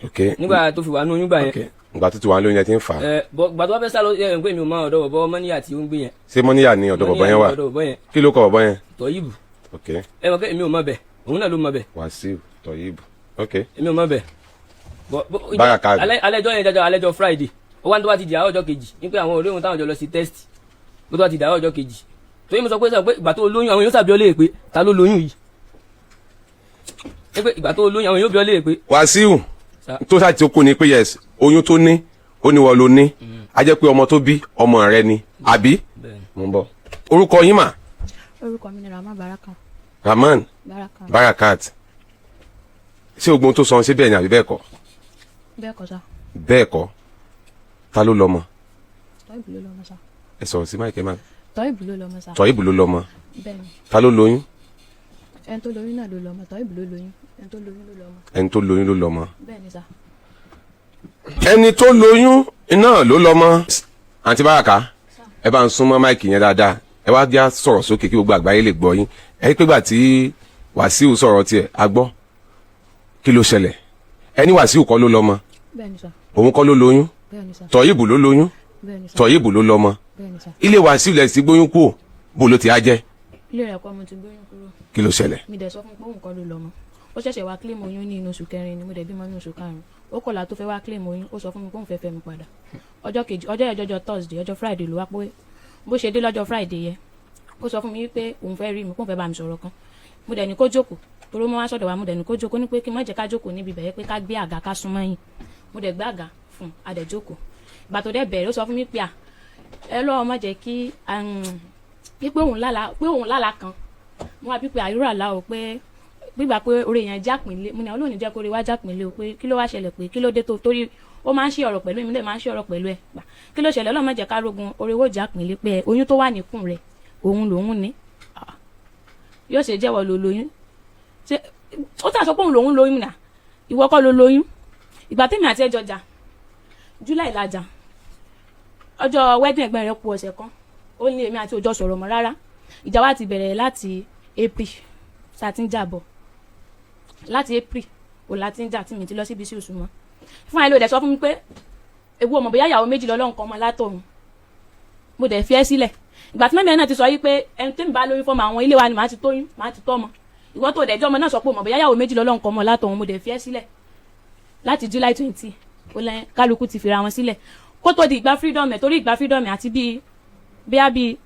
Ok. Nígbà tó fi wà nú oyún gbà yẹn. Ok, ìgbà tó ti wà lóyún ẹ ti ń fà á. Ẹ bọ gbà tó wá fẹ́ sá lọ ẹ pé mi ò mọ ọ̀dọ̀ bọ̀bọ̀ mọ́níyà tí ó ń gbé yẹn. Ṣé mọ́níyà ni ọ̀dọ̀ bọ̀bọ̀ yẹn wà? Mọ́níyà ni ọ̀dọ̀ bọ̀bọ̀ yẹn. Kí ló kọ bọ̀bọ̀ yẹn? Tọ́yìbù. Ok. Ẹ mọ̀ pé èmi ò mọ bẹ̀, òun náà ló mọ bẹ̀. Wàsíù Tọ̀yìbù, ok. Èmi ò mọ bẹ̀ bọ Báràkà. Alẹ́ ẹjọ́ yẹn jọjọ, alẹ́ ẹjọ́ Friday, ó wá ní tó bá ti di àárọ̀ ọjọ́ kejì, ní pé àwọn ọ̀rẹ́ òun táwọn jọ lọ sí test, bó tó bá ti di àárọ̀ ọjọ́ kejì, torí mo sọ pé sọ pé ìgbà tó lóyún, àwọn èèyàn sàbí ọ léèrè pé ta ló lóyún yìí, ní pé ìgbà tó lóyún, àwọn èèyàn bí ọ léèrè pé Wàsíù Sá. tó ṣáà tí ó kú ni pé yes, oyún tó ní, ó ní wọ́n ló ní, a jẹ́ pé ọmọ tó bí, ọmọ rẹ ni, àbí? Bẹ́ẹ̀ ni. Mo ń bọ̀. Orúkọ yín mà? Orúkọ mi ni Rahman Baraka. Rahman Baraka. Barakat. Ṣé ogun tó sọ ṣé bẹ́ẹ̀ ni àbí bẹ́ẹ̀ kọ́? Bẹ́ẹ̀ kọ́ sá. Bẹ́ẹ̀ kọ́. Ta ló lọ́mọ? Tọ́ìbù ló lọ́mọ sá. Ẹ sọ̀rọ̀ sí mic ẹ máa. Tọ́ìbù ló lọ́mọ sá. Tọ́yìbù ló lọ́mọ? Bẹ́ẹ̀ ni. Ta ló lóyún? Ẹni tó lóyún náà ló lọ́mọ. Tọ́ìbù ló lóyún, ẹni tó lóyún ló lọ́mọ. Ẹni tó lóyún ló lọ́mọ? Bẹ́ẹ̀ ni sá. Ẹni tó lóyún náà ló lọ́mọ. Àǹtí Báràká, ẹ bá ń súnmọ́ mic yẹn dáadáa, ẹ wá já sọ̀rọ̀ sókè kí gbogbo àgbáyé lè gbọ́ yín. Ẹ pé gbà tí Wàsíù sọ̀rọ̀ tiẹ̀ a gbọ́. Kí ló ṣẹlẹ̀? Ẹni Wàsíù kọ́ ló lọ́mọ? Bẹ́ẹ̀ ni sá. Òun kọ́ ló lóyún? Bẹ́ẹ̀ ni sá. Tọ̀yìbù ló lóyún? Bẹ́ẹ̀ ni sá. Tọ̀yìbù ló lọ́mọ? Bẹ́ẹ̀ ni sá. Ilé Wàsíù lẹ̀ sí gbóyún kú, bó ló ti á jẹ́? Ilé rẹ̀ kọ́ mo ti gbóyún kúrò. Kí ló ṣẹlẹ̀? Mi dẹ̀ sọ fún pé òun kọ́ ló lọ́mọ. Ó ṣẹ̀ṣẹ̀ wá claim oyún ní inú oṣù kẹrin ni, mo dẹ̀ bímọ ní oṣù karùn-ún. Ó kọ̀la tó fẹ́ wá claim oyún, ó sọ fún mi pé òun fẹ́ fẹ́ mi padà. Ọjọ́ kejì, ọjọ́ yẹn, jọjọ́ Thursday, ọjọ́ Friday ló wá pé bó ṣe dé lọ́jọ́ Friday yẹn, ó sọ fún mi pé òun fẹ́ rí mi, pé òun fẹ́ bá mi sọ̀rọ̀ kan. Mo dẹ̀ ní kó jókòó, torí ó mọ́ wá sọ̀dọ̀ wa. Mo dẹ̀ ní kó jókòó, ní pé kí n má jẹ́ ká jókòó níbi bẹ̀yẹ, pé ká gbé àga ká súnmọ́ yín. Mo dẹ̀ gbé àga fún un, a dẹ̀ jókòó. Ìgbà tó dẹ̀ bẹ̀rẹ̀, ó sọ fún mi pé à ẹ lọ́wọ́ má jẹ́ kí pé òun lálàá kan. Mo wá bí pé àyúrà lá o, pé gbígbà pé orí yẹn jápínlé. Mo ní àwọn olóòní jẹ́ kó orí wá jápínlé o, pé kí ló wá ṣẹlẹ̀, pé kí ló dé tó, torí ó máa ń ṣe ọ̀rọ̀ pẹ̀lú èmi, lè máa ń ṣe ọ̀rọ̀ pẹ̀lú ẹ̀ gbà, kí ló ṣẹlẹ̀? Ọlọ́run má jẹ́ ká rógun orí owó jápínlé, pé oyún tó wà níkùn rẹ̀ òun lòun ní. Ah, yóò ṣe jẹ́wọ́ ló lóyún? Ṣé ó tà sọ pé òun lòun lóyún nà? Ìwọ kọ́ ló lóyún. Ìgbà tèmi àti ẹjọ́ jà, July lajà, ọjọ́ wedding ẹ̀gbọ́n rẹ̀ kù ọ̀sẹ̀ kan, ó ní èmi àti òjò sọ̀rọ̀ mọ́ rárá. Ìjà wa ti bẹ̀rẹ̀ láti April tá a ti ń jà bọ̀. Láti April ò láti ń jà tí mi ti lọ síbi sí oṣù mọ́ fún àìlò. Dẹ̀ sọ fún mi pé ewu ọmọ bóyá ìyàwó méjì lọ́lọ́run kan ọmọ látọ̀run. Mo dẹ̀ fi ẹ́ sílẹ̀. Ìgbà tí mẹ́mẹ́ náà ti sọ yí pé ẹni tẹ́mi bá lóyún fọ́mọ àwọn ilé wa ni màá ti tóyún, màá ti tọ́mọ. Ìwọ tó dẹ̀jọ́ ọmọ náà sọ pé ọmọ bóyá ìyàwó méjì lọ́lọ́run kan ọmọ látọ̀run. Mo dẹ̀ fi ẹ́ sílẹ̀ láti July 20. Ó lẹ́ kálukú ti fira wọn sílẹ̀ kó tó di ìgbà freedom ẹ̀, torí ìgbà freedom ẹ̀ àti bíi bíi bíi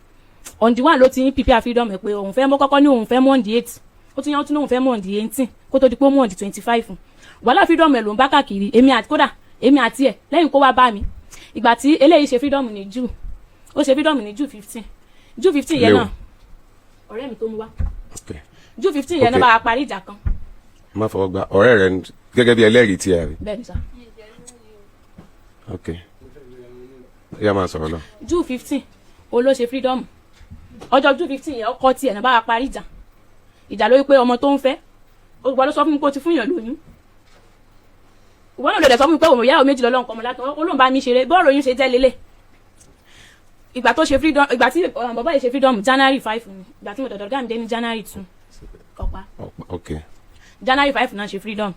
on the 1 ló ti ń prepare freedom ẹ̀, pé òun fẹ́ mọ́ kọ́kọ́ ní òun fẹ́ mọ́ on the 8, ó tún yàn, ó tún ní òun fẹ́ mọ́ on the 18, kó tó di pé ó mọ́ on the 25. Wàhálà freedom ẹ̀ ló ń bá káàkiri. Èmi àti, kódà èmi àti ẹ̀ lẹ́yìn kó wá bá mi. Ìgbà tí eléyìí ṣe freedom ní June, ó ṣe freedom ní June 15. June 15 yẹn Léo. náà, ọ̀rẹ́ mi tó mú wá. June 15 yẹn náà bá wa parí ìjà kan. Má fọwọ́ gba ọ̀rẹ́ rẹ gẹ́gẹ́ bí ẹlẹ́rìí tiẹ̀ rí. Bẹ́ẹ̀ ni sà. Ok, yá, máa sọ̀rọ̀ lọ. June 15 ó ló ṣe freedom. Ọjọ́ June 15 yẹn, ọkọ tiẹ̀ náà bá wa parí ìjà. Ìjà lórí pé ọmọ tó ń fẹ́, ìwọ ló sọ fún mi pé o ti fún yàn lóyún. Ìwọ náà ló dẹ̀ sọ fún mi pé òun ìyá méjì lọ́lọ́ nǹkan ọmọ látọ̀. Ó lóun bá mi ṣeré, bọ́ọ̀rù oyún ṣe jẹ́ lélẹ̀. Ìgbà tó ṣe freedom, ìgbà tí bàbá yìí ṣe freedom, January 5 ni. Ìgbà tí mo dọ̀dọ̀ gáàmì dé ní January 2, ọ̀pá. January 5 náà ṣe freedom.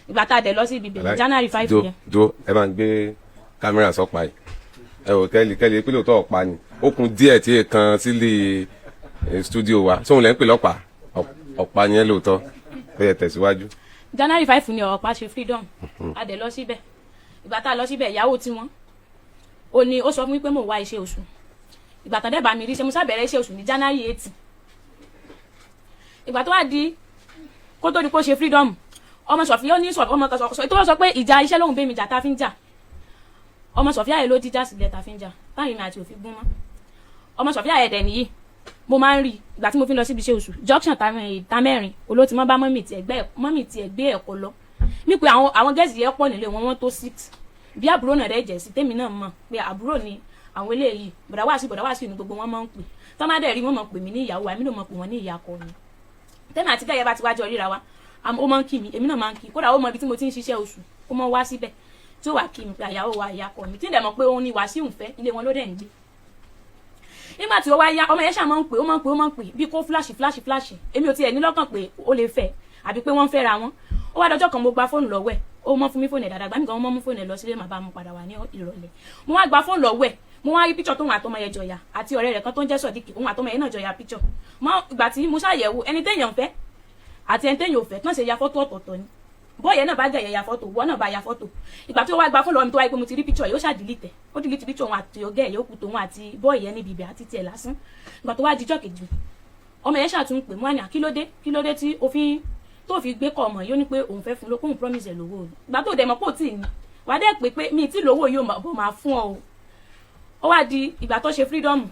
Ìgbà tá a dẹ̀ lọ sí ibi bẹ̀rẹ̀ January 5 Do yẹn. Do ẹ máa ń gbé kámẹ́rà sọ́pa yìí. Ẹ wò kẹ́lì kẹ́lì pé lóòótọ́ ọ̀pá ni. Ó kun díẹ̀ tí ì kan sílé studio wa sóhun lẹ́ ń pè lọ́pàá. Ọ̀pá yẹn lóòótọ́. Ó yẹ tẹ̀síwájú. January 5 ni ọ̀pá ṣe freedom. A dẹ̀ lọ síbẹ̀. Ìgbà tá a lọ síbẹ̀, ìyàwó tiwọn ó ní ó sọ fún mi pé mò ń wá iṣẹ́ oṣù. Ìgbà tán dẹ̀ bá mi rí ṣe, mo sábẹ̀rẹ̀ iṣẹ́ oṣù ní January 8. Ìgbà tó wá di kó tó di kó ṣe freedom, ọmọ sọ̀fíà ó ní sọ ọmọ kan sọ tó wọ́n sọ pé ìjà iṣẹ́ lòun bẹ́ mi jà tá a fi ń jà. Ọmọ sọ̀fíà yẹn ló jíjà sílẹ̀ tá a fi ń jà táyì mi àti òfin gún mọ́. Ọmọ sọ̀fíà yẹn dẹ̀ nìyí, mo máa ń rí ìgbà tí mo fi ń lọ síbi iṣẹ́ oṣù, junction ta mẹ́rin olóòtú mọ́ bá mọ́mì tiẹ̀ gbé ẹ̀kọ́ lọ ní pé àwọn girls yẹn pọ̀ nílé wọn, wọ́n tó six. Bí àbúrò náà dẹ̀ jẹ́ sí tèmi náà mọ̀ pé àbúrò ni àwọn eléyìí. Bọ̀dá wá sí, bọ̀dá wá sí ni gbogbo wọn máa ń pè. Tọ́ má dẹ̀ rí wọn mọ̀ pè mí ní ìyàwó wa, èmi náà mọ̀ pè wọ́n ní ìyá akọ mi. Tẹ́mi àti kẹ́yẹ bá ti wájọ ríra wa, ó máa ń kí mi, èmi náà máa ń kí. Kódà ó mọ ibi tí mo ti ń ṣiṣẹ́ oṣù, ó máa ń wá síbẹ̀ tí ó wà kí mi pé àyàwó wa, ìyá akọ mi, tí ń dẹ̀ mọ̀ pé òun ni Wàsíù ń fẹ́, ilé wọn ló dẹ̀ ń gbé. Nígbà tí ó wá yá, ọmọ yẹn ṣáà máa ń pè, ó máa ń pè, ó máa ń pè bí kó flash, flash, flash. Èmi ò tiẹ̀ ní lọ́kàn pé ó lè fẹ́ àbí pé wọ́n ń fẹ́ra wọn. Ó wá dọjọ́ kan, mo gba fóònù lọ́wọ́ ẹ̀. Ó mọ́ fún mi fóònù ẹ̀ dáadáa, gbàmí kan wọ́n mọ́ mú fóònù ẹ̀ lọ sílé, màá bá mu padà wá ní ìrọ̀lẹ́. Mo wá gba fóònù lọ́wọ́ ẹ̀, mo wá rí píṣọ̀ tóun àtọmọ yẹn jọyà àti ọ̀rẹ́ rẹ̀ kan tó ń jẹ́ Sọ̀díkì. Òun àtọmọ yẹn náà jọyà píṣọ̀ mọ́. Ìgbà tí mo ṣàyẹ̀wò, ẹni téèyàn fẹ́ àti ẹni téèyàn ò fẹ́ tán ṣe ya fọ́tò ọ̀tọ̀ọ̀tọ̀ ni. Bọ́ọ̀yẹ náà bá gẹ̀ yẹn ya fọ́tò, wọ́n náà bá ya fọ́tò. Ìgbà tí ó wá gba fóònù lọ́wọ́ mi, tó wáyé pé mo ti rí píṣọ̀ yìí, ó ṣáà delete ẹ̀. Ó delete píṣọ̀ òun àti ọ̀gá ẹ̀ yókù, tòun àti bọ́ọ̀ yẹn níbi ibẹ̀ àti tiẹ̀ lásán. Ìgbà tó wá dijọ́ kejì, ọmọ yẹn ṣàtún pè mú àná, kí ló dé, kí ló dé tí òfin tó fi gbé kọ ọmọ yìí? Ó ní pé òun fẹ́ fún ló kóun promise ẹ̀ lówó o. Ìgbà tó dẹ̀ mọ̀ pé ò tí ì ní wàá dẹ̀ pé pé mi tí lówó yóò bọ̀ máa fún ọ o. Ó wá di ìgbà tó ṣe freedom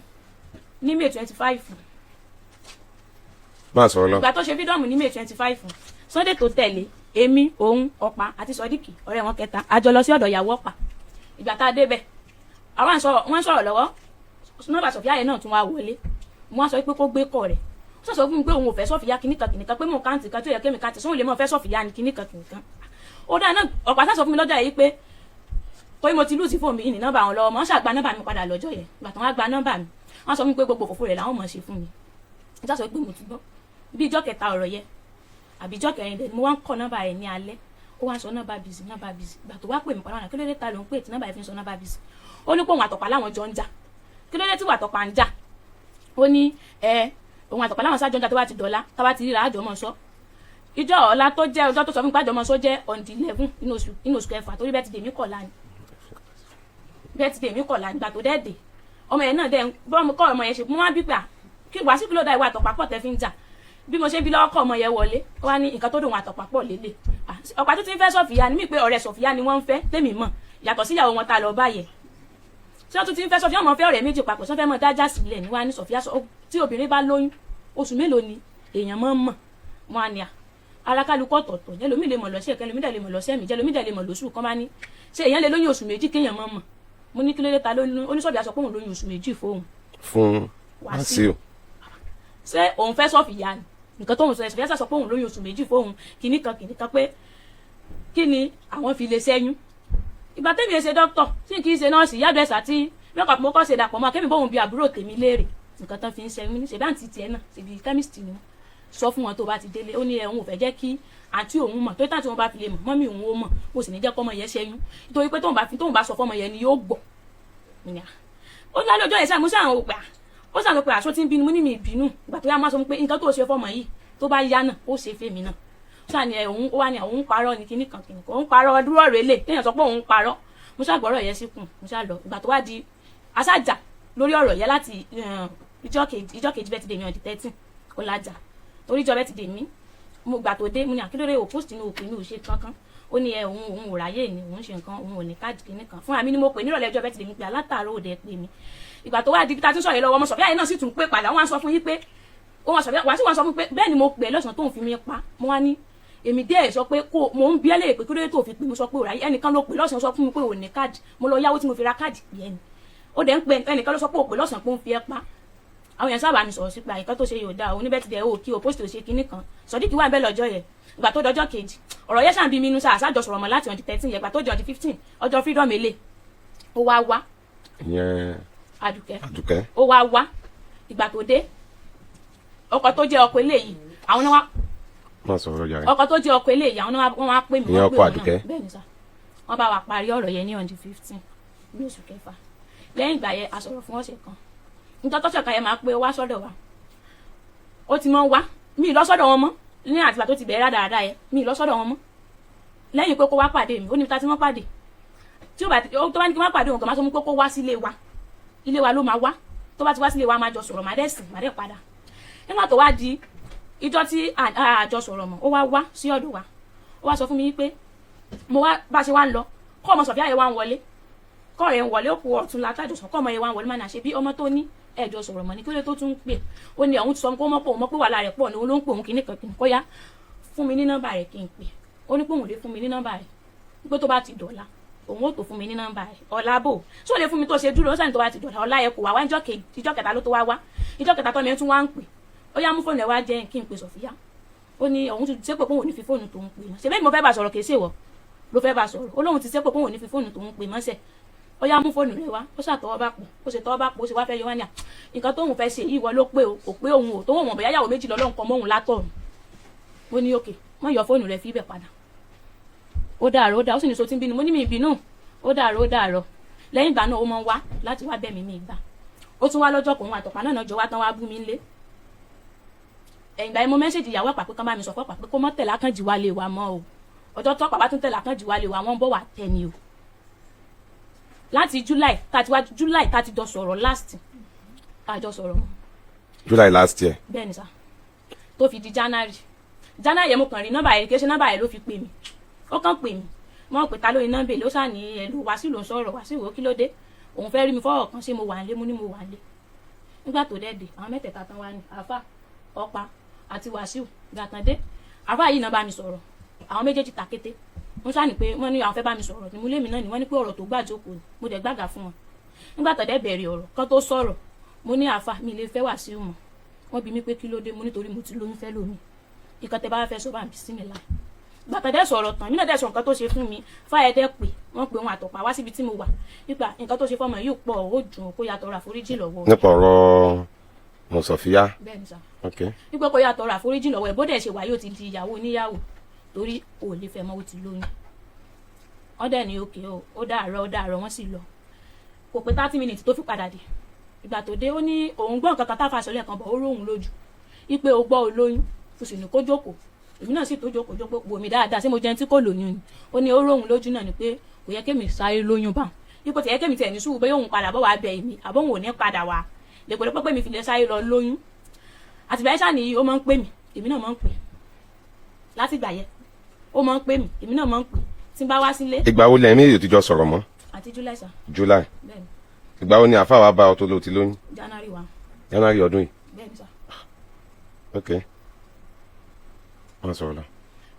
ní May 25. Máa sọ̀rọ̀ lọ. Ìgbà tó ṣe freedom ní May 25, Sunday tó tẹ̀lé, èmi, òun, ọ̀pá àti Sọdíkì ọ̀rẹ́ wọn kẹta, a jọ lọ sí ọ̀dọ̀ ìyàwó ọ̀pá. Ìgbà tá a débẹ̀, àwọn wọ́n ń sọ̀rọ̀ lọ́wọ́, nọ́mbà Sọ̀fíà yẹn náà tún wá wọlé. Mo wá sọ pé kó gbé kọ̀ rẹ̀. Ó sọ fún mi pé òun ò fẹ́ Sọ̀fíà kìnnìkan kìnnìkan, pé mò ń káǹtì kan tó yẹ kémi káǹtì sóun lè mọ̀ fẹ́ Sọ̀fíà ní kìnnìkan kìnnìkan. Ó dáa náà. Ọ̀pá sá sọ fún mi lọ́jọ́ yìí pé torí mo ti lose fóònù mi, ìní nọ́mbà àwọn lọ́wọ́. Mọ́ ṣàgbá nọ́mbà mi padà lọ́jọ́ yẹn. Ìgbà tó wá gba nọ́mbà mi, wọ́n sọ fún mi pé gbogbo òfófó rẹ̀ làwọn mọ̀ ṣe fún mi. Mo sá sọ pé mo ti gbọ́. Bí ijọ́ kẹta ọ̀rọ̀ yẹn àbí ijọ́ kẹrin dẹ̀ ni mo wá ń kọ́ nọ́mbà rẹ̀ ní alẹ́. Ó wá ń sọ nọ́mbà busy, nọ́mbà busy. Ìgbà tó wá pè mí padà wà, kí ló dé ta ló ń pè tí nọ́mbà yẹn fi ń sọ nọ́mbà busy? Ó ní pé òun àtọ̀pá láwọn jọ ń jà. Kí ló dé tí wàtọ̀pá ń jà? Ó ní ẹ Òun àtọ̀pá láwọn sájọ́ ń jà, tó bá ti dọ̀la tá bá ti ríra àjọ mọ́ sọ. Ìjọ ọ̀la tó jẹ́ ọjọ́ tó sọ fún mi pé àjọ mọ́ sọ jẹ́ on the 11 nínú oṣù kẹfà, torí birthday mi kọ̀la ni, birthday mi kọ̀la. Nígbà tó dẹ́ dé, ọmọ yẹn náà dẹ́ bọ́ kọ́ ọmọ yẹn ṣe, mo wá bí pé à kí wàásù kí ló dá ìwà àtọ̀pá pọ̀ tẹ́ fi ń jà? Bí mo ṣe ń bí lọ́wọ́ kọ́, ọmọ yẹn wọlé, ó wá ní nǹkan tó dùn àtọ̀pá pọ̀ lélẹ̀. Ọ̀pá tó ti ń fẹ́ Sọ̀fìyà ni mí pé ọ̀rẹ́ Sọ̀fìyà ni wọ́n ń fẹ́ tèmi mọ̀, yàtọ̀ síyàwó wọn tá a lọ báyẹn. Tí wọ́n tún ti ń fẹ́ Sọ̀fìyà, ọmọ fẹ́ ọ̀rẹ́ méjì papọ̀, sọ́fẹ́ mọ́ dájà sílẹ̀ ní wá ní Sọ̀fìyà sọ tí obìnrin bá lóyún oṣù mélòó ni èèyàn máa ń mọ̀? Wọn á ní à ara kálukú ọ̀tọ̀ọ̀tọ̀, ẹlòmíì lè mọ̀ lọ́sẹ̀ kan, ẹlòmíì dẹ̀ lè mọ̀ lọ́sẹ̀ méjì, ẹlòmíì dẹ̀ lè mọ̀ lóṣù kan. Bá ní ṣé èèyàn lè lóyún oṣù 2 kéèyàn máa mọ̀? Mo ní kí ló dé, ta lóyún? Oníṣọ̀bìà sọ pé òun lóyún oṣù 2 fóun. Fún Wàsíù. Wàsíù. Ṣé òun fẹ́ Sọ̀fìyà ni? Nǹkan tóun sọ, Sọ̀fìyà sọ pé òun lóyún oṣù 2 fóun, kìíní kan kìíní kan, pé kí ni àwọn fi lè ṣẹ́yún? Ìgbà tẹ́mi ṣe dókítọ̀ tí kì í ṣe nọ́ọ̀sì yàdọ̀ ẹ̀sà tí mẹ́kọ̀ọ́ mo kọ́ ṣe dàpọ̀ mọ́ kémi bóun bí àbúrò tèmi léèrè nǹkan tán fi ń ṣẹ́yún ní ṣèbí àǹtí tiẹ̀ náà, ṣèbí chemist ni wọ́n, sọ fún wọn tó bá ti délé. Ó ní ẹ̀ òun ò fẹ́ jẹ́ kí àǹtí òun mọ̀, tó tàǹtí òun bá fi lè mọ̀, mọ́mí òun ó mọ̀, mo sì ní jẹ́ kọ́mọ yẹn ṣẹ́yún, nítorí pé tóun bá fi tóun bá sọ fọ́mọ yẹn ni yóò gbọ́. Ó ní lálẹ́ ọjọ́ yẹn sáà mo sáà ń wò pé à ó sàn sọ pé àṣọ tí ń bínú. Mo ní mi ìbínú. Ìgbà tó yá, máa sọ pé nǹkan tó ṣe fọmọ yìí, tó bá yá náà ó ṣe fèmí náà. Sáà ni òun ó wá ní òun parọ́ ní kíní kan kíní kan, òun parọ́ dúró rèé lè téèyàn sọ pé òun parọ́. Mo ṣàgbọ́rọ̀ yẹn síkùn, mo ṣà lọ. Ìgbà tó wá di aṣájà lórí ọ̀rọ̀ yẹn láti ìjọ kejì birthday mi on the 13, ó lájà torí ìjọ birthday mi. Mo gbà tó dé, mo ní àkílódé ò post inú òpin mi ò ṣe kankan? Ó ní ẹ òun ò ráyè ni òun ṣe nǹkan, òun ò ní káàdì kíní kan fúnra mi ni mo pè nírọ̀lẹ́ ọjọ́ birthday mi pé alátàárọ̀ òde pè mí. Ìgbà tó wá di tá a tún sọ̀rọ̀ yẹn lọ́wọ́, ọmọ Sọ̀fíà yẹn náà sì tún pé padà. Wọ́n á sọ fún yín pé ó wọ́n Sọ̀fíà wàá sì wọ́n sọ fún pé bẹ́ẹ̀ ni mo pè é lọ́sàn-án tó ń fi mí pa. Mo wá ní èmi díẹ̀ sọ pé kó mo ń bí ẹ́ lè pé kí ló dé tó fi pè? Mo sọ pé òráyé ẹnìkan ló pè lọ́sàn-án, sọ fún mi pé ò ní káàdì, mo lọ yáwó tí mo fi ra káàdì pè é ni. Ó dẹ̀ ń pè ẹnìkan ló sọ pé ò pè lọ́sàn-án pé ó ń fi ẹ́ pa. Àwọn èèyàn sábà mi sọ̀rọ̀ sí pé àyíká tó ṣe yóò dáa, oníbẹ̀tì ò kí o post ò ṣe kinní kan. Sọdíkì wà bẹ́ẹ̀ lọ́jọ́ yẹn. Ìgbà tó dọjọ́ kejì, ọ̀rọ̀ yẹn ṣàn bí mi inú sáà àṣàjọ sọ̀rọ̀ mọ́ láti on the 13 yẹn. Ìgbà tó di on the 15, ọjọ́ freedom èlé, ó wá wá. Ìyẹn? Àdùkẹ́. Àdùkẹ́. Ó wá wá. Ìgbà tó dé, ọkọ tó jẹ́ ọkọ eléyìí, àwọn náà wá Má sọ̀rọ̀ yàrá. Ọkọ tó jẹ́ ọkọ eléyìí, àwọn náà wọ́n wá pè mí. Ìyẹn Wọ́n pè ọkọ òun náà. Àdùkẹ́? Bẹ́ẹ̀ ni sà. Wọ́n bá wa parí ọ̀rọ̀ yẹn ní on the 15 ní oṣù kẹfà. Lẹ́yìn ìgbà yẹn, a sọ̀rọ̀ fún ọ̀sẹ̀ kan. Nítorí tọ́sẹ̀ kan yẹn máa pé wá sọ́dọ̀ wa, ó ti mọ́ wá. Mi ì lọ sọ́dọ̀ wọn mọ́ ní àtìgbà tó ti bẹ̀rẹ̀ rádaràda yẹn. Mi ì lọ sọ́dọ̀ wọn mọ́ lẹ́yìn pé kó wá pàdé mi. Ó ní ta tí wọ́n pàdé tí ó bá tó bá ní kí wọ́n pàdé òun kàn máa sọ fún pé kó wá sílé wa, ilé wa ló máa wá. Tó bá ti wá sílé wa, máa jọ sọ̀rọ̀, máa dẹ̀ sìn, máa dẹ̀ padà. Nígbà tó wá di ìjọ tí àjọ sọ̀rọ̀ mọ́, ó wá wá sí ọ̀dọ̀ wa, ó wá sọ fún mi pé mo wá bá a ṣe wá ń lọ kọ́ ọmọ Sọ̀fíà yẹn wá ń wọlé, kọ́ rẹ̀ ń wọlé, ó kú ọ̀tún látàjọ sọ kọ́ ọmọ yẹn wá ń wọlé. Máa nà ṣe bí ọmọ tó ní ẹ̀jọ̀ sọ̀rọ̀ mọ́ ní kí ló tó tún ń pè? Ó ní òun ti sọ pé ó mọ̀ pé òun mọ̀ pé wàhálà rẹ̀ pọ̀ ní òun ló ń pè òun kìíní kan kìíní kó yá fún mi ní nọ́mbà rẹ̀ kí n pè. Ó ní pé òun lè fún mi ní nọ́mbà rẹ̀, pé tó bá ti dọ̀la òun ó tó fún mi ní nọ́mbà rẹ̀. Ọ̀la bò ṣó lè fún mi tó ṣe dúró? Ó sẹ́ni tó bá ti dọ̀la. Ọ̀la yẹ kó wá wá. Ìjọ kẹta ló tó wá wá. Ìjọ kẹta tó mi tún wá ń pè, ó yá mú fóònù ẹ̀ wá jẹ́ kí n pè Sọ̀fíà. Ó ní òun ti ṣépè pé òun ò ní fi fóònù tòun pè mọ́. Ṣe bẹ́ẹ̀ ni mo fẹ́ bá sọ̀rọ̀, kìí ṣèwọ ló fẹ́ bá sọ̀rọ̀. Ó lóun ti ṣépè pé òun ò ní fi fóònù tòun pè mọ́sẹ̀. Ó yá mú fóònù rẹ̀ wá. Ó ṣàtọwọ́ bá pò, ó ṣe tọwọ́ bá pò, ó ṣe wá fẹ́ yọ wá ní à nǹkan tóun fẹ́ ṣe yìí, wọ́n ló pé o kò pé òun ò tóun mọ̀ bóyá yàwó méjì lọ́lọ́run kan mọ́hun látọ̀run. Ó ní òkè wọ́n yọ fóònù rẹ̀ fi ibẹ̀ padà. Ó dàárọ̀, ó dà, ó sì ní so tí ń bínú. Mo ní mi ìbínú. Ó dàárọ̀, ó dàárọ̀. Lẹ́yìn ìgbà náà, ó máa ń wá láti wá bẹ̀ mí, mi ìgbà ó tún wá lọ́jọ́ kan, òun àtọ̀pá náà jọ wá tán, wá bú mi ńlé. Ẹ̀yìn ìgbà yẹn, mo message ìyàwó àpà pé kán bá mi sọ fọ́pà pé kó mọ́ tẹ̀lé Àkànjì wá lé wa mọ́ o. Ọjọ́ tọ́pà bá tún tẹ̀lé Àkànjì wá lé wa, wọ́n ń bọ̀ wá tẹ̀ ni o. Láti July tá ti wá, July tá ti jọ sọ̀rọ̀ last, àjọ sọ̀rọ̀ mọ́. July last year? Bẹ́ẹ̀ ni sà, tó fi di January. January yẹn, mo kàn rí nọ́mbà yẹn, kì í ṣe nọ́mbà yẹn ló fi pè mí, ó kàn pè mí. Mo pè ta lórí nọ́mbà ló sà ní ẹ̀ ló Wàsíù ló ń sọ̀rọ̀. Wàsíù ó kí ló dé? Òun fẹ́ rí mi fọ́wọ́ kan, ṣé mo wà nílé? Mo ní mo wà nílé. Nígbà tó dẹ́ dé, àwọn mẹ́tẹ̀ẹ̀ta tán wá ní àáfà, ọ̀pá àti Wàsíù gàtàndé. Àáfà yìí náà bá mi sọ̀rọ̀, àwọn méjèèjì tàkété. Wọ́n sá ní pé wọ́n ní àwọn fẹ́ bá mi sọ̀rọ̀ ní mo lémi náà ni. Wọ́n ní pé ọ̀rọ̀ tó gbà jókòó ni, mo dẹ̀ gbàgà fún wọn. Nígbà tó dẹ̀ bẹ̀rẹ̀ ọ̀rọ̀ kan tó sọ̀rọ̀, mo ní àáfà, mi lè fẹ́ Wàsíù mọ́. Wọ́n bi mí pé kí ló dé? Mo nítorí mo ti lóyún fẹ́ lómi. Ìkan tẹ bá fẹ́ sọ, bá mi sí mi láì. Gbàtà dẹ́ sọ̀rọ̀ tán, mí náà dẹ́ sọ nǹkan tó ṣe fún mi. Fáyẹ̀ dẹ́ pé wọ́n pe wọn àtọ̀pá wá síbi tí mo wà nípa nǹkan tó ṣe fọmọ yìí pọ̀, ó dùn, kó yàtọ̀ àforíjì lọ́wọ́. Nípa ọ̀rọ̀ mọ̀sọ̀fíà? Bẹ́ẹ̀ ni sà. Ok. Wípé kó yàtọ̀ àforíjì lọ́wọ́ ẹ̀, bó dẹ̀ ṣe wà yóò ti di ìyàwó oníyàwó, torí ò lè fẹ́ mọ́, ó ti lóyún. Wọ́n dẹ̀ ní òkè o, ó dàárọ̀, ó dàárọ̀. Wọ́n sì lọ. Kò pé 30 minutes tó fi padà dé. Ìgbà tó dé, ó ní òun gbọ́ nǹkan kan tá a fa sọ́lẹ̀ kan bọ̀, ó róhun lójú. Ipe o gbọ́ olóyún, o sì ní kó jókòó. Èmi náà sì tó jókòó jókòó, wò mí dáadáa, ṣé mo jẹun tí kò lóyún ni? Ó ní ó róhun lójú náà ni pé kò yẹ kémi sáré lóyún bá ipò tí yẹ kémi tiẹ̀ ní sùúrù, bóyá òun padà bọ̀ wá bẹ èmi àbọ̀ òun ò ní padà wá lèpòlépò pé mi fi lè sáré lọ lóyún. Àtìgbà yẹn ṣáà nìyí, ó máa ń pè mí, èmi náà máa ń pè. Látìgbà yẹn, ó máa ń pè mí, èmi náà máa ń pè tí n bá wá sílé. Ìgbà wo lẹ́yìn méjì tó jọ sọ̀rọ̀ mọ́? Àti July sir. July? Bẹ́ẹ̀ni. Ìgbà wo ni àáfàá wa bá ọ tó lò ti lóyún? January 1. January ọdún yìí? Bẹ́ẹ̀ni sir. Ok, wọ́n sọ̀rọ̀ lọ.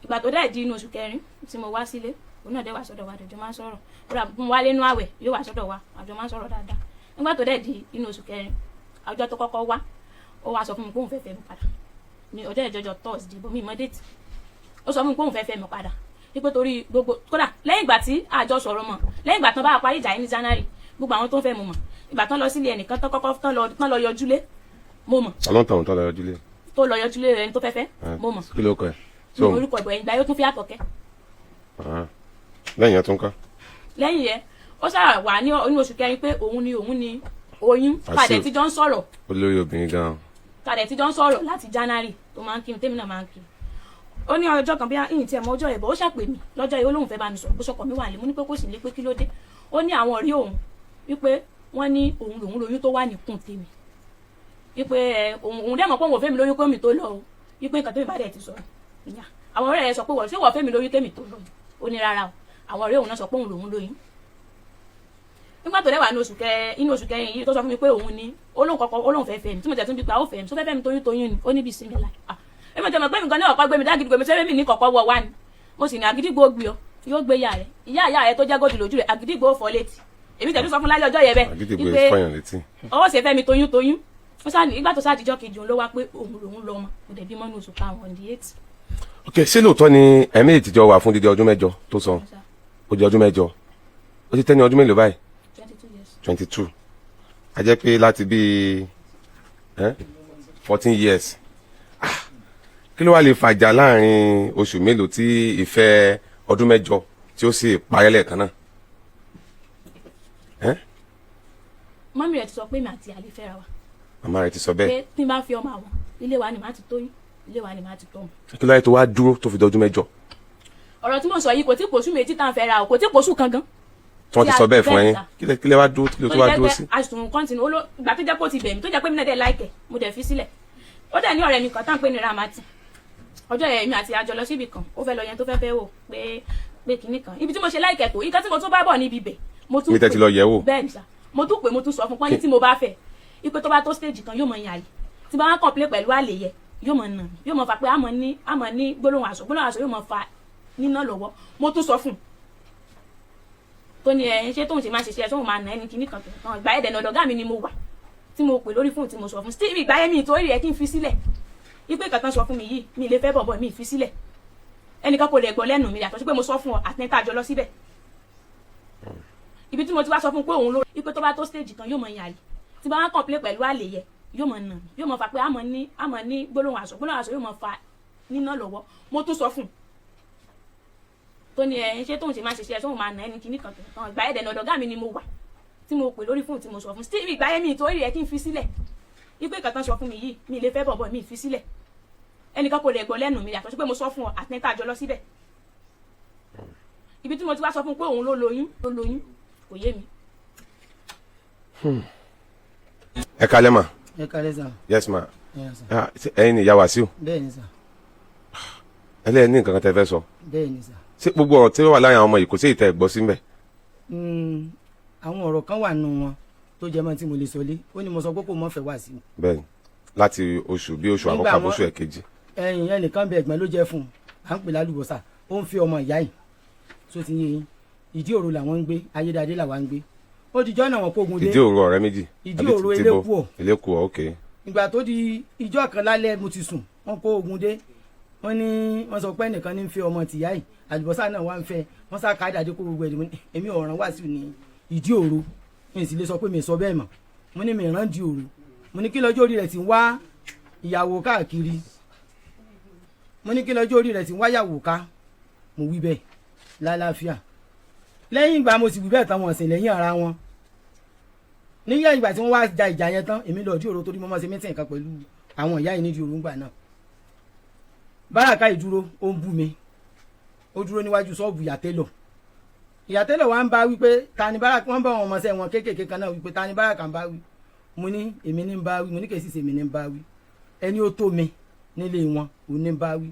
Ìgbà tó dẹ̀ di inú oṣù kẹrin tí mo wá sílé, òun náà dẹ̀ wá sọ́dọ̀ wa, àjọ máa ń sọ̀rọ̀. Ó rà mo wálé inú àwẹ̀, yóò wá sọ́dọ̀ wa, àjọ máa ń sọ̀rọ̀ dáadáa. Nígbà tó dẹ̀ di inú oṣù kẹrin, ọjọ́ tó kọ́kọ́ wá, ó wá sọ fún mi pé òun fẹ́ fẹ́ mi padà ní ọjọ́ ìjọjọ Thursday, bó mi mọ date. Ó sọ fún mi pé òun fẹ́ fẹ́ mi padà, wípé torí gbogbo, kódà lẹ́yìn ìgbà tí àjọ sọ̀rọ̀ mọ̀, lẹ́yìn ìgbà tán bá parí ìjà yìí ní January, gbogbo àwọn tó ń fẹ́ mo mọ̀. Ìgbà tán lọ sílé ẹnìkan tán kọ́kọ́ tán lọ yọjúlé, mo mọ̀. Ta ló ń tàn tó lọ yọjú lé? Tó lọ yọjúlé rẹ ní tó fẹ́ fẹ́, mo mọ̀. Kí ló kọ ẹ? Ní orúkọ ìbọ̀ ẹ̀yìn ìgbà yóò tún fi àtọ̀kẹ́. Lẹ́yìn yẹn tó ń kọ́? Lẹ́yìn yẹn, ó sáà wà ní inú oṣù kẹrin pé òun ni oyún. Àṣé. Padà tí jọ ń sọ̀rọ̀. Olórí obìnrin gan-an. Padà tí jọ ń sọ̀rọ̀ láti January, tó máa ń kí mi, tèmi náà máa ń kí. Ó ní ọjọ́ kan bí ìyìn tí ẹ̀ mọ ọjọ́ ẹ̀ bọ̀, ó ṣàpè mí lọ́jọ́ yìí, ó lóun fẹ́ bá mi sọ̀rọ̀, bó ṣọkọ mi wà lé. Mo ní pé kó sì lé, pé kí ló dé? Ó ní àwọn ọ̀rẹ́ òun wípé wọ́n ní òun lòun lóyún tó wà níkùn tèmi, wípé ẹ òun dẹ̀ mọ̀ pé òun ò fẹ́ mi lóyún kó mi tó lọ o, wípé nǹkan tèmi bá dẹ̀ ti sọ ìyá àwọn ọ̀rẹ́ rẹ̀ sọ pé wọ́n ṣé wọ́n fẹ́ mi lóyún kémi tó lọ? Ó ní rárá o, àwọn ọ̀rẹ́ òun náà sọ pé òun lòun lóyún. Nígbà tó dẹ̀ wà ní oṣù kẹ inú oṣù kẹrin yìí tó sọ fún mi pé òun ni olóhùn kọ́kọ́, olóhùn fẹ́ fẹ́ mi, tí mo tẹ̀ tún bí pa ó fẹ́ mi, tó fẹ́ fẹ́ mi toyún toyún ni. Ó ní bí sinmi láì, ah, èmi tẹ̀ mọ̀ pé nǹkan náà ọ̀pá gbé mi dágídígbò mi sẹ́fẹ́ mi ní kọ̀kọ́ wọ wá ni. Mo sì ní àgídígbò gbé ọ, yóò gbé ìyá rẹ̀, ìyá ìyá rẹ̀ tó jẹ́ gòdì lójú rẹ̀, àgídígbò fọ́ létí. Èmi tẹ̀ tún sọ fún lálẹ́ ọjọ́ yẹn bẹ́ẹ̀. Àgídìgbò wípé fọyàn létí. Ọwọ́ ṣe fẹ́ mi toyún toyún. Ó sáà ní ìgbà tó sáà dijọ́ kejì, òun ló wá pé òun lòun lọ ọmọ. Mo dẹ̀ bímọ ní oṣù karùn-ún, on the 8. Ok, ṣé lóòótọ́ ni ẹ̀mí ìtìjọ wà fún dídí ọdún 8 tó sọ? Ó di ọdún 8. Ó ti tẹ́ ní ọdún mélòó báyìí? 22 years. 22. A jẹ́ pé láti bíi 14 years. Ah, kí ló wá lè fàjà láàrin oṣù mélòó tí ìfẹ́ ọdún 8 tí ó sì parẹ́ lẹ́ẹ̀kan náà? Mummy rẹ̀ ti sọ pé mi àti àlè fẹ́ra wa. Màmá rẹ̀ ti sọ bẹ́ẹ̀? Pé tí n bá fi ọmọ àwọn, ilé wa ni màá ti tóyún, ilé wa ni màá ti tọ́ ọmọ. Kí ló yẹ tó wá dúró tó fi dọdún 8? Ọ̀rọ̀ tí mò ń sọ yìí, kò tí pòṣù 2 tá à ń fẹ́ra o, kò tí pòṣù kan gan. Tí wọ́n ti sọ bẹ́ẹ̀ fún Bẹ́ẹ̀ ẹ̀yin? sà. Kí lẹ wá dúró, kí ló tó wá dúró sí? Àsùn kọ́ntínú oló ìgbà tó jẹ́ pé ó ti bẹ̀ mí, tó jẹ́ pé mi náà dẹ̀ láìkẹ̀, mo dẹ̀ fi sílẹ̀. Ó dẹ̀ ní ọ̀rẹ́ mi kan tá à ń pè ní Ramati. Ọjọ́ yẹn, èmi àti àjọ lọ síbì kan, ó fẹ́ lọ yẹn tó fẹ́ fẹ́ wò pé kinní kan ibi tí mo ṣe láìkẹ̀ tó ìkan tí mo tún bá bọ̀ níbi ibẹ̀, mo tún Mi tẹ́ ti lọ yẹ̀ wò? Bẹ́ẹ̀ ni sà, mo tún pè, mo tún sọ fún pọ́n ní tí mo bá fẹ́ ipe tó bá tó stage kan, yóò mọ yàn àlè. Tí bá wá complain pẹ̀lú àlè yẹ, yóò mọ nà mí, yóò mọ fà pé àmọ́ ní gbólóhùn àṣọ, gbólóhùn àṣọ yóò mọ fa níná lọ́wọ́. Mo tún sọ fún un tó ní ẹ ṣé tóun ṣe máa ṣiṣẹ́ tóun máa nà ẹni kinní kan tó kan. Ìgbà ẹ̀dẹ̀ náà ọ̀gá mi ni mo wà tí mo pè lórí fóònù tí mo sọ fún steve. Ìgbà yẹn mi ìtorí rẹ̀ kí n fi sílẹ̀ ipe kankan sọ fún mi yìí, mi lè fẹ́ bọ̀bọ̀ mi fi sílẹ̀. Ẹnìkan kò lè gbọ́ lẹ́nu mi yàtọ̀ sí pé mo sọ fún ọ àtẹ́ńtà àjọ lọ síbẹ̀. Ibi tí mo ti wá sọ fún pé òun ló ipe tó bá tó stage kan, yóò mọ yàn àlè. Tí bá wá complain pẹ̀lú àlè yẹ, yóò mọ nà mí, yóò mọ fà pé àmọ́ ní gbólóhùn àṣọ, gbólóhùn àṣọ yóò mọ fa níná lọ́wọ́. Mo tún sọ fún un tó ní ẹ ṣé tóun ṣe máa ṣiṣẹ́ tóun máa nà ẹni kinní kan tó kan. Ìgbà ẹ̀dẹ̀ náà ọ̀gá mi ni mo wà tí mo pè lórí fóònù tí mo sọ fún steve. Ìgbà yẹn mi ìtorí rẹ̀ kí n fi sílẹ̀ ipe kankan sọ fún mi yìí, mi lè fẹ́ bọ̀bọ̀ mi fi sílẹ̀. Ẹnìkan kò lè gbọ́ lẹ́nu mi yàtọ̀ sí pé mo sọ fún ọ àtẹ́ńtà àjọ lọ síbẹ̀. Ibi tí mo ti wá sọ fún pé òun ló lóyún, ló lóyún, kò yé mi. Ẹ kalẹ́ mà. Ẹ kálẹ́ sà. Yes ma. Ẹ sà. Ah, ṣé ẹ̀yin ni ìyá Wàsíù? Bẹ́ẹ̀ ni sà. Ẹlẹ́yìn ní nǹkan kan tẹ́ fẹ́ sọ? Bẹ́ẹ̀ ni sà. Ṣé gbogbo ọ̀rọ̀ tí ó wà láàrin àwọn ọmọ yìí, kò sí ìtẹ́ ẹ̀gbọ́ sí mbẹ̀? Àwọn ọ̀rọ̀ kan wà nù wọn tó jẹ́ mọ́ tí mo lè sọ lé. Ó ní mo sọ pé kò mọ́ fẹ́ wá sí i. Bẹ́ẹ̀ni, láti oṣù bí oṣù Nígbà àkọ́kọ́ wọn- àbóṣù ẹ̀kejì. Ẹ̀yìn ẹnìkan bẹ, ẹ̀gbọ́n ló jẹ́ fún un, à ń pè lálùbọ́sà, ó ń fi ọmọ ìyá yìí tó ti yé yín. Ìdí òru làwọn ń gbé, ayédáadé làwọn ń gbé. Ó di jọ́ náà wọn kógun dé. Ìdí òru ọ̀rẹ́ méjì? Ìdí Àbí òru ti bo? Elékùọ̀. Elékùọ̀, ok. Ìgbà tó di ìjọ́ kan lálẹ́, mo ti sùn, wọ́n kó ogun dé. Wọ́n ní wọ́n sọ pé ẹnìkan ní ń fẹ́ ọmọ tìyá yìí, àlùbọ́sà náà wà ń fẹ́. Wọ́n sá ká dàdé kó gbogbo ẹ̀. Èmi ọ̀ràn wá sí ní ìdí òru, mi sì lè sọ pé mi sọ bẹ́ẹ̀ mọ́. Mo ní mi ràn di òru. Mo ní kí lọ́jọ́ orí rẹ̀ ti ń wá ìyàwó káàkiri? Mo ní kí lọ́jọ́ orí rẹ̀ ti ń wá ìyàwó ká? Mo wí bẹ́ẹ̀ lálàáfíà. Lẹ́yìn ìgbà mo sì wí bẹ́ẹ̀ tán, wọ́n sì lẹ́yìn ara wọn. Níyà ìgbà tí wọ́n wá ja ìjà yẹn tán, èmi lọ dí òru torí mo máa ṣe meeting kan pẹ̀lú Àwọn ìyá yìí nídìí òrùngbà náà. Báràká ìdúró ó ń bú mi, ó dúró níwájú ṣọ́ọ̀bù ìyàtẹ́lọ̀. Ìyàtẹ́lọ̀ wa ń bá wípé ta ni Báràká, wọ́n bá wọn ọmọọṣẹ́ wọn kéékèèké kan náà wípé ta ni Báràká ń bá wí. Mo ní èmi ní ń bá wí, mo ní kèsì sèmi ní ń bá wí, ẹni ó tó mi nílé wọn ò ní ń bá wí.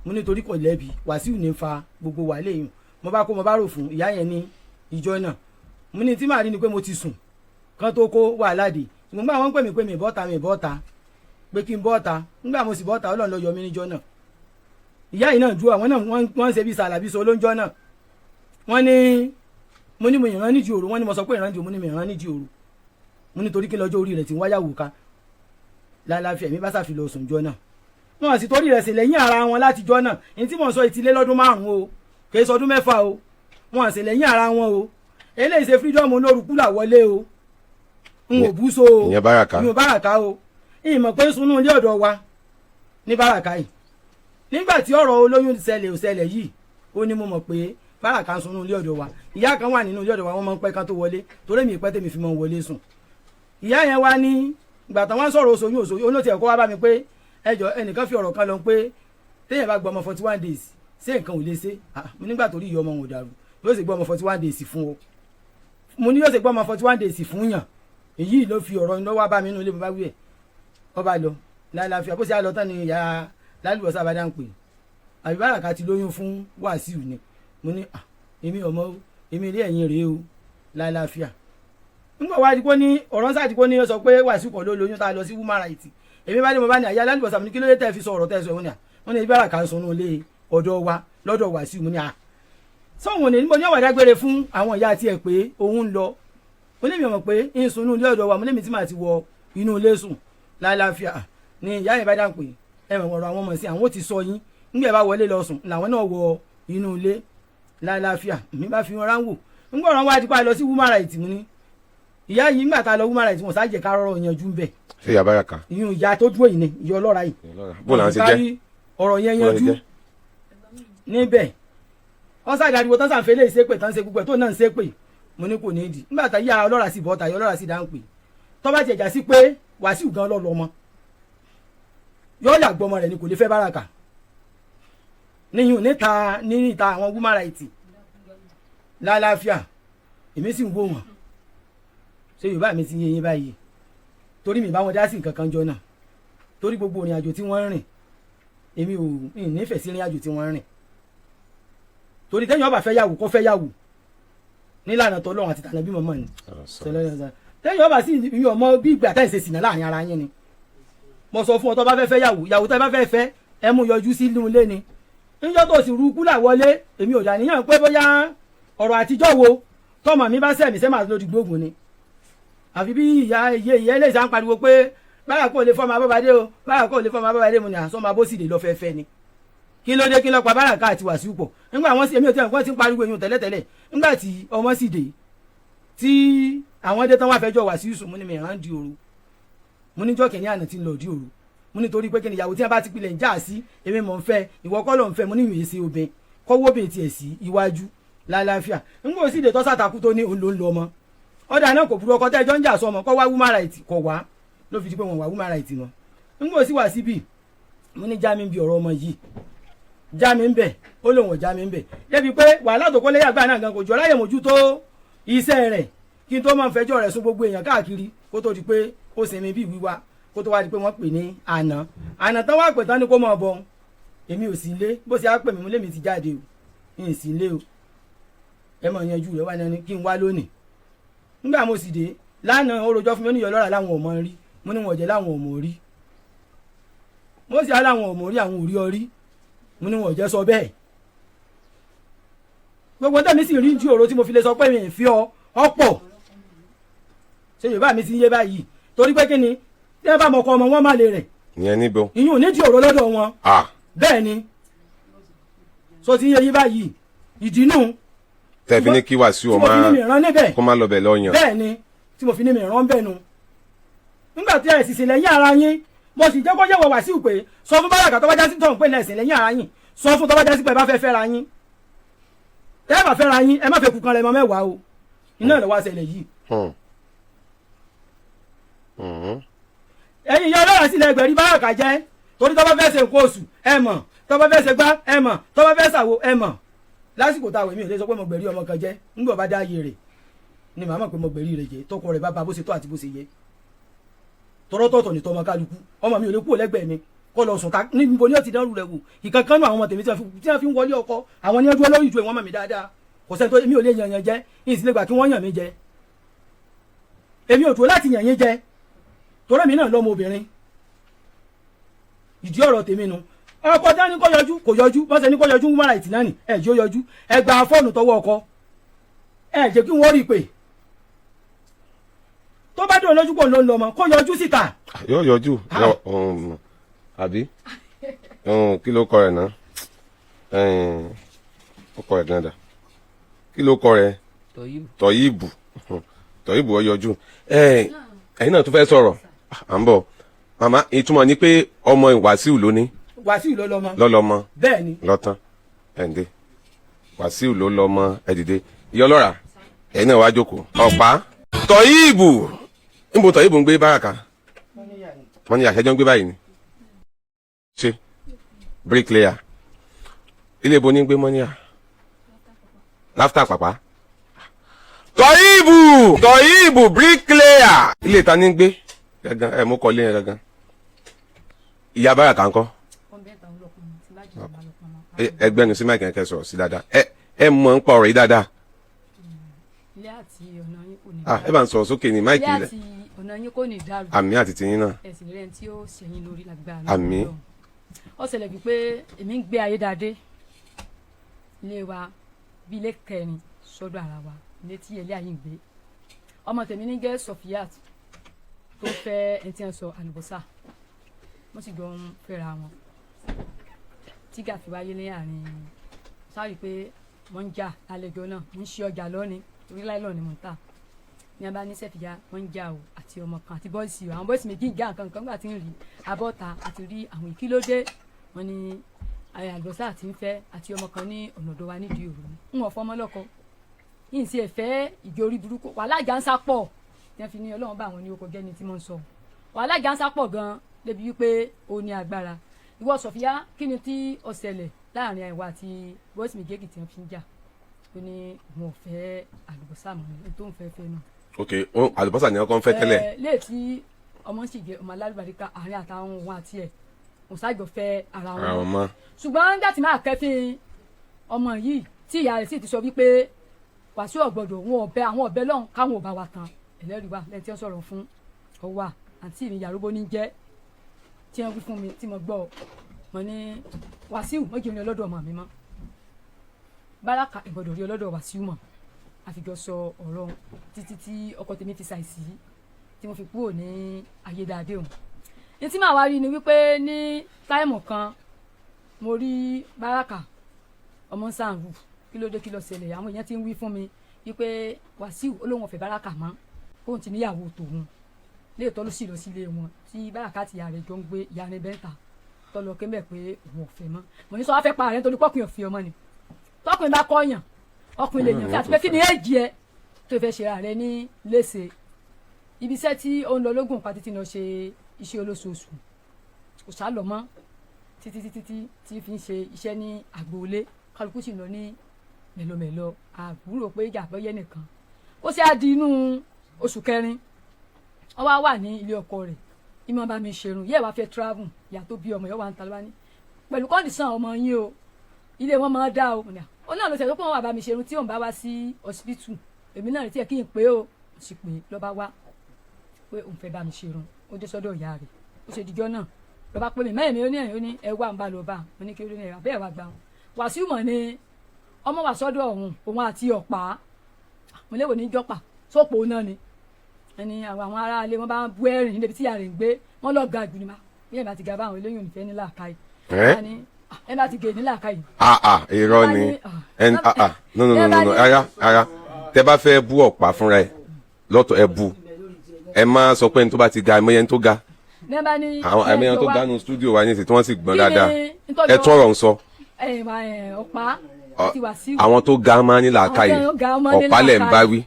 Mo ní torí kò lẹ́bi, Wàsíù ní ń fa gbogbo wà léyìn. Mo bá kó mo bá rò fún ìyá yẹn ní ìjọ náà. Mo ní tí màá rí ni pé mo ti sùn kán tó kó wàhálà dé, ṣùgbọ́n gbà wọ́n pè mí pé mi bọ́ta, mi bọ́ta, pé kí n bọ́ta. Nígbà mo sì bọ́ta, Ọlọ́run ló yọ mí níjọ́ náà. Ìyá yìí náà dúró, àwọn náà wọ́n ń ṣe bí sàlàbí so lóúnjọ́ náà. Wọ́n ní mo ní mo ìran nídìí òru, wọ́n ní mo sọ pé ìran nídìí òru, mo ní mo ìran nídìí òru. Mo ní torí kí lọ́jọ́ orí rẹ̀ ti ń wáyà wò ká lálàáfíà. Èmi bá sàfihàn sùn jọ náà, wọn sì torí rẹ̀ sì lẹ́yìn ara wọn láti jọ náà. Ní tí mò ń sọ ìtìlé lọ́dún 5 o, kì í sọdún 6 o. Wọn sì lẹ́yìn ara wọn o. Eléyìí ṣe freedom olórúkú là wọlé o, n ò bú so o. Ìyẹn Báràká. Ìyẹn Báràká o. Ìmọ̀ pé sunú ilé ọ̀dọ̀ wa ní Báràká yìí nígbà tí ọ̀rọ̀ olóyún ṣẹlẹ̀ ò ṣẹlẹ̀ yìí, ó ní mo mọ̀ pé Báràká ń sunú ilé ọ̀dọ̀ wa. Ìyá kan wà nínú ilé ọ̀dọ̀ wa, wọ́n máa ń pẹ́ ká tó wọlé, torí mi ìpẹ́ tèmi fi máa ń wọlé sùn. Ìyá yẹn wá ní ìgbà tán wọ́n sọ̀rọ̀ oṣooyún oṣooyún olóòtú ẹ̀kọ́ wá bá mi pé ẹjọ́ ẹnìkan fi ọ̀rọ̀ kan lọ pé téèyàn bá gbọ́ ọmọ 41 days ṣé nǹkan ò lè ṣe. Mo nígbà torí ìyá ọmọ wọn ò dàrú yóò sì gbọ́ ọmọ 41 days fún o. Mo ní yóò sì gbọ́ ọmọ 41 days fún yàn. Èyí ló fi ọ̀rọ̀ iná wá bá mi nínú ilé. Mo bá wí ẹ̀ ọba lọ lálàáfíà. Bó ṣe á lọ tán ni ìyá lálùbọ̀sà bá dá ń pè àbí Báràká ti lóyún fún Wàsíù ni. Mo ní èmi ọmọ o, èmi ilé ẹ̀yìn rèé o lálàáfíà. Nígbà wá di kó ní ọ̀rọ̀ ń sáà di kó ní ó sọ pé Wàsíù kọ́ ló lóyún, tá a lọ sí woman right. Èmi bá dé, mo bá ní àyà lálùbọ̀sà, mo ní kí ló dé tẹ́ fi sọ ọ̀rọ̀ tẹ́ sọ? Wọ́n ní à wọ́n ní Báràká ń sunú ilé ọ̀dọ̀ wa lọ́dọ̀ Wàsíù. Mo ní à sọ̀wọ́n ní mo ní ọ̀wà dágbére fún àwọn ìyá tiẹ̀ pé òun ń lọ. Mo ní mi mọ̀ pé ń sunú ilé ọ̀dọ̀ wa. Mo ní mi tí màá ti wọ inú ilé sùn lálàáfíà ni ìyá yẹn bá dá pé ẹ mọ̀ ọ̀rọ̀ àwọn ọmọ sí àwọn ò ti sọ yín nígbà bá wọlé lọ sùn làwọn náà wọ inú ilé lálàáfíà. Mi bá fi wọn ráńwò nígbà ọ̀rọ̀ wa ti pa lọ sí woman right. Mu ní ìyá yìí nígbà tá a lọ woman right, wọn sá jẹ́ ká rọrọ̀ yanjú ń bẹ̀. Ṣé ìyá Báràká? Ìyún ìyá tó dúró yìí ni, ìyá ọlọ́ra yìí. Bó làwọn ṣe jẹ́? Ọ̀rọ̀ yẹn Bó làwọn ṣe yanjú jẹ́? Níbẹ̀ wọ́n sáré ariwo tán sànfẹ́ lè ṣépè tán ṣe gbogbo ẹ̀ tó náà ń ṣépè. Mo ní kò ní ìdí nígbà tá yá ọlọ́ra sì bọ́ tàyọ ọlọ́ra sì dáhùn pé tọ́ba ti ẹ̀já sí pé Wàsíù gan lọ́lọ́ ọmọ yóò yà gbọmọ rẹ̀ ni kò lè fẹ́ Báràká níyùn níta ní ìta àwọn woman right lálàáfíà. Èmi sì ń wò wọ́n. Ṣé Yorùbá mi ti yé yín báyìí? Torí mi bá wọn dá sí nǹkan kan jọ náà, torí gbogbo ìrìn àjò tí wọ́n ń rìn, èmi ò nífẹ̀ẹ́ sí ìrìn àjò tí wọ́n ń rìn, torí tẹ́yìn ọba fẹ́ yàwó kó fẹ́ yàwó nílànà tọ́lọ́run àti tànàbí mọ̀mọ́ ni. Tẹ́yìn ọba sì mi ò mọ bí ìgbà tẹ́ ẹ̀ ṣe sìnà láàrin ara yín ni. Mo sọ fún ọ, tó bá fẹ́ fẹ́ yàwó, yàwó tó bá fẹ́ fẹ́, ẹ mú yọjú sí inú ilé ni. Níjọ́ tó sì ru kúlà wọlé, èmi ò dàníyàn pé bóyá ọ̀rọ̀ àtijọ́ wo tọmọ mi bá sẹ̀mí sẹ́mà lódì gbógun ni. Àfi bí ìyá iye ìyá ilé ìsà ń pariwo pé báyà kò lè fọmọ abọ́badé o, báyà kò lè fọmọ abọ́badé. Mo ní àsọmọ abósìlè lọ fẹ́ fẹ́ ni. Kí ló dé? Kí ló pa Báràká àti Wàsíù pọ̀? Nígbà wọn sì èmi ò tí wọn ti ń pariwo èyàn tẹ́lẹ̀tẹ́lẹ̀. Nígbà tí ọmọ sì dé, tí àwọn dé tán wá fẹjọ́ Wàsíù sùn, mo ní mi ràn di òru. Mo ní jọ́kẹ̀ ní àná tí ń lọ di òru. Mo ní torí pé kí ni ìyàwó tí wọn bá ti pilẹ̀ ń já sí, èmi mọ̀ ń fẹ́, ìwọ kọ́ ló ń fẹ́. Mo ní ìwé sí obìnrin kọ́wọ́ obìnrin tiẹ̀ sí iwájú lálàáfíà. Nígbà sì dé tọ́sàtàkù tó ní òun ló ń lọ ọmọ ọ̀dà náà kò burú. Ọkọ tẹ́jọ́ ń jà sọmọ kọ́ wá woman right kọ̀ wá, ló fi di pé wọ́n wá woman right mọ́. Nígbà sì wá síbì, mo ní já mi bí ọ̀rọ̀ ọmọ yìí, já mi ń bẹ̀. Ó lóun ò já mi ń bẹ̀ débi pé wàhálà tó kọ́lé yàgbá náà gan kò jọ láyè mójútó iṣẹ́ rẹ̀ kí n tó máa ń fẹjọ́ rẹ̀ sún gbogbo èèyàn káàkiri, kó tó di pé ó sinmi bí wíwá, kó tó wá di pé wọ́n pè ní àná. Àná tán wá pè tán ní kó máa bọ̀, èmi ò sí ilé. Bó ṣe á pè mí, mo lémi ti jáde o, n sí ilé o, ẹ mọ̀ yanjú rẹ̀ wá ní kí n wá lónìí. Nígbà mo sì dé lánàá, ó rojọ́ fún mi, ó ní ìyọ̀ lọ́ra láwọn ò mọ̀ rí. Mo ní wọn jẹ́ láwọn ò mọ̀ rí. Mo sì á láwọn ò mọ̀ rí, àwọn ò rí ọ rí. Mo ní wọn ò jẹ́ sọ bẹ́ẹ̀. Gbogbo tẹ̀mí sì rí ju òro tí mo fi lè sọ pé mi ì fi ọ ọ̀pọ̀. Ṣé Yorùbá mi ti ń yé báyìí? Torí pé kí ni tí wọ́n bá mọ ọkọ ọmọ wọn má lè rẹ̀. Ìyẹn níbo? Ìyún nídìí òro lọ́dọ̀ wọn. Bẹ́ẹ̀ ni, so ti ń yé yín báyìí, ìdínú Tẹ́ fi ní kí Wàsíù tí mo fi ní mi rán níbẹ̀. kó má lọ bẹ̀ lọ́yàn. Bẹ́ẹ̀ ni, tí mo fi ní mi rán bẹ́ẹ̀ nu. Nígbà tí ẹ̀ sì sì lẹ́yìn ara yín, mo sì jẹ́ kó yẹ̀wò Wàsíù pé sọ fún Báràkà tó bá já sí tó ń pè lẹ́sìn lẹ́yìn ara yín, sọ fún tó bá já sí pé ẹ bá fẹ́ fẹ́ra yín, tẹ́ ẹ bá fẹ́ra yín, ẹ má fẹ́ kú kan rẹ̀ mọ́ mẹ́wàá o. Iná ló wá ṣẹlẹ̀ yìí. Ẹ̀yin ìyá ọlọ́run sílẹ̀ ẹgbẹ̀rí báràkà jẹ́, torí tọ́ bá fẹ́ ṣe nǹkan oṣù ẹ mọ̀, tọ́ bá fẹ́ ṣe gbá ẹ mọ̀, tọ́ bá fẹ́ ṣàwo ẹ mọ̀. Lásìkò táwọn èmi ò lè sọ pé mo gbẹ̀rí ọmọ kan jẹ́. Ńgbọ̀ bá dá ayé rẹ̀ ni màá mọ̀ pé mo gbẹ̀rí rẹ̀ jẹ́, tọkọ rẹ̀ bá ba bó ṣe tó àti bó ṣe yẹ. Tọrọtọ̀tọ̀ ní tọmọ kálukú. Ọmọ mi ò lè kúrò lẹ́gbẹ̀ẹ́ mi kọ́ lọ sùn ká níbo ni ó ti dánrù rẹ̀ wò. Ìkankan nù àwọn ọmọ tèmi tí wọ́n fi ń wọlé ọkọ, àwọn ní ọdún olórí ìjọ ìwọ̀n mọ̀ mí dáadáa. Kò sẹ́ni tó èmi ò lè yàn yàn jẹ́, ìsìn lè gbà kí wọ́n yàn mí jẹ. Èmi ò tó láti yàn yín jẹ, torí mi náà lọ́mọ obìnrin. Ìdí ọ̀rọ̀ tèmi nu. Ọkọ dání kó yọjú, kò yọjú. Bọ́sẹ̀ ní kó yọjú, human rights náà ni ẹ̀ jẹ́ ó yọjú. Ẹ gba fóònù tọwọ́ ọkọ, ẹ jẹ́ kí wọ́n rí i pé tó bá dùn lójú pò ló ń lọ ọmọ, kó yọjú síta. Yóò yọjú. Àbí kí ló kọ rẹ̀ náà? Ó kọ rẹ̀ gan dà, kí ló kọ rẹ̀? Tọ̀yìbù. Tọ̀yìbù, Tọ̀yìbù, ó yọjú. Ẹ̀yin náà tún fẹ́ sọ̀rọ̀, à ń bọ̀. Màmá, ìtumọ̀ ni pé ọmọ Wàsíù ló ní? Wàsíù ló lọ́mọ. Lọ́lọ́mọ. Bẹ́ẹ̀ ni. Lọ́tàn ẹ̀ǹdẹ́, Wàsíù ló lọ́mọ. Ẹ̀dìdẹ́ ìyọlọ́ra, ẹ̀yin náà wá jókòó. Ọ̀pá Tọ̀yìbù, níbo Tọ̀yìbù ń gbé báràkà? Wọ́n ní àṣẹjọ́ ń gbé báyìí ni. Ṣe bricklayer ilé ibo ní gbé mọ́níyà láftà pàpà. Tọ̀yìbù, Tọ̀yìbù bricklayer, ilé ìta ní gbé gangan. Ẹ̀ mú kọ́ ilé yẹn gangan. Ìyá báràkà ńkọ́? Ẹgbẹ́nu sí máìkì kẹ́ sọ̀rọ̀ sí dáadáa. Ẹ mọ̀ ń pa ọ̀rọ̀ yìí dáadáa. Ilé àti ọ̀nà yín kò ní Ah, ẹ bá ń sọ̀rọ̀ sókè ní máìkì ilé rẹ̀. àti ọ̀nà yín kò ní dàrú. Àmì àti tiyín náà. Ẹ̀sìn rẹ̀ tí ó ṣẹ̀yìn lórí lágbára. Àmín. Ọlọ́run. Ó ṣẹlẹ̀ wípé èmi ń gbé ayédáadé, ilé wa bí ilé kẹrin sọ́dọ̀ ara wa, ilé tí ilé ayé ń gbé. Ọmọ tèmi ní jẹ́ Sofiat tó fẹ́ ẹni tí wọ́n sọ àlùbọ́sà, wọ́n sì jọ ń fẹ́ra wọn tí gàfi wáyé ní àárín sáré pé wọ́n ń jà lálejò náà. Mo ń ṣe ọjà lọ́ni torí láìlọ́ ni mò ń tà ní a bá ní sẹ́fìyà, wọ́n ń jà o, àti ọmọ kan àti boys o. Àwọn boys méjì ń jà nǹkan kan. Gbà tí ń rí abọ́ta àti rí àwọn ìkílódé, wọ́n ní àlùbọ́sà àti ń fẹ́ àti ọmọ kan ní ọ̀nà ọ̀dọ̀ wa nídìí òru. Ń wọ̀n fọmọ lọ́kọ yìí sì ẹ̀fẹ́ ìjọ orí burúkú. Wàhálà jánsá pọ̀ tí wọ́n fi ní Ọlọ́run bá àwọn ní oko gẹ́ni tí mo ń sọ. Wàhálà jánsá pọ̀ gan débi wípé ó ní agbára. Ìwọ Sọ̀fíà, kí ni tí ó ṣẹlẹ̀ láàrin àìwá àti boys méjèèjì tí wọ́n fi ń jà? Ó ní òun ò fẹ́ àlùbọ́sà mọ́ ní tó ń fẹ́ fẹ́ náà. Ok, àlùbọ́sà ni wọ́n kàn ń fẹ́ tẹ́lẹ̀. Ẹ, léètí ọmọ sì jẹ ọmọ alálùbáríkà àárín àtàwọn òun àti ẹ̀ òun ṣáàjọ fẹ́ ara ara wọn. wọn mọ́. Ṣùgbọ́n nígbà tí máa kẹ́fín ọmọ yìí, tí ìyá rẹ̀ sì ti sọ wípé Wàsíù ọ̀gbọ́dọ̀ òun ọ̀bẹ àwọn ọ̀bẹ lọ́hùn káwọn ò bá wa tán. Ẹlẹ́rìí wà lẹ́yìn tí wọ́n sọ̀rọ̀ fún ọ wà, àǹtí mi yàrá ní jẹ́ tí wọ́n wí fún mi tí mo gbọ́. Mo ní Wàsíù mọ́jì ní ọlọ́dọ̀ ọmọ mi mọ́, Báràkà ìgbọ́dọ̀ rí ọlọ́dọ̀ Wàsíù mọ́. Àfijọ́ sọ ọ̀rọ̀ títí tí ọkọ tèmi fi ṣàìsí, tí mo fi kúrò ní ayédáadé òun. Ní tí màá wá rí ni wípé ní time kan mo rí Báràkà ọmọ sàǹrù. Kí ló dé? Kí ló ṣẹlẹ̀? Àwọn èèyàn ti ń wí fún mi wípé Wàsíù olóhùn ọ̀fẹ́ Báràkà mọ́, kóun ti níyàwó tòun. Léètọ́ ló sì lọ sílé wọn tí Báràkà àti ìyá rẹ̀ jọ ń gbé, ìyá rẹ̀ bẹ́ńtà tọ́ lọ kémẹ̀ pé òun ò fẹ́ mọ́. Mo ní sọ wá fẹ́ pa rẹ̀ nítorí pọ́kùnrin ò fi ọmọ ni tọkùnrin bá kọ́yàn, ọkùnrin lè yàn fẹ́. Àti pé kí ni èjì ẹ tó fẹ́ ṣe ra rẹ ní léṣe? Ibi iṣẹ́ tí ó ń lọ lógún pa títí lọ ṣe iṣẹ́ olóṣooṣù, kò sá lọ mọ́ títí títí tí tí fi ń ṣe iṣẹ́ ní agboolé. Kálukú sì lọ ní mẹ̀lọmẹ̀lọ, àbúrò pé ìjà bọ́yẹ́ nìkan. Ó sì á di inú oṣù kẹrin, ó wá wà ní ilé ọkọ rẹ̀, ìmọ̀ bá mi ṣerun yẹ́ wàá fẹ́ travel. Ìyá tó bí ọmọ yẹn wà ń ta ló bá ní pẹ̀lú condition ọmọ yín o, ilé wọn máa dá o. Ó náà ló ṣe tó pé wọn wà bá mi ṣerun tí òun bá wá sí hospital. Èmi náà retí ẹ kí n pé o sì pé lọ́ba wá pé òun fẹ́ bá mi ṣerun. Ó dé sọ́dọ̀ ìyá rẹ̀, ó ṣe dijọ́ náà lọ́ba pé mi mẹ́rin mi. Ó ní ẹ̀yìn, ó ní ẹ wá ń bá lọ bá. Mo ní kí ló ní ẹ bẹ́ẹ̀ wá gbà wọn. Wàsíù mọ̀ ni ọmọ wà sọ́dọ̀ òun, òun àti ọ̀pá. Mo léwo ní jọ́pà sópò náà ni ẹni àwọn ará ilé wọn bá ń bú ẹ̀rìn níbi tí ìyá rẹ̀ ń gbé wọn lọ ga jù ní ma bí ẹ̀ bá ti ga báwọn eléyìí ò ní fẹ́ ní làákàyè. Ẹ bá ti gè ní làákàyè. Ah ah, irọ́ ni. Ẹn ah ah, no no no no no, ara ara tẹ bá fẹ́ bú ọ̀pá fúnra ẹ lọ́tọ̀, ẹ bú. Ẹ má sọ pé ẹni tó bá ti ga. Ẹmọ yẹn tó ga, àwọn ẹmọ yẹn tó ga nu studio wa ní ìsìn tí wọ́n sì gbọ́n dáadáa. Ẹ tọrọ ń sọ. Ọ̀pá àti Wàsíù. Àwọn tó ga máa ní làákàyè. Ọ̀pá lẹ̀ ń bá wí.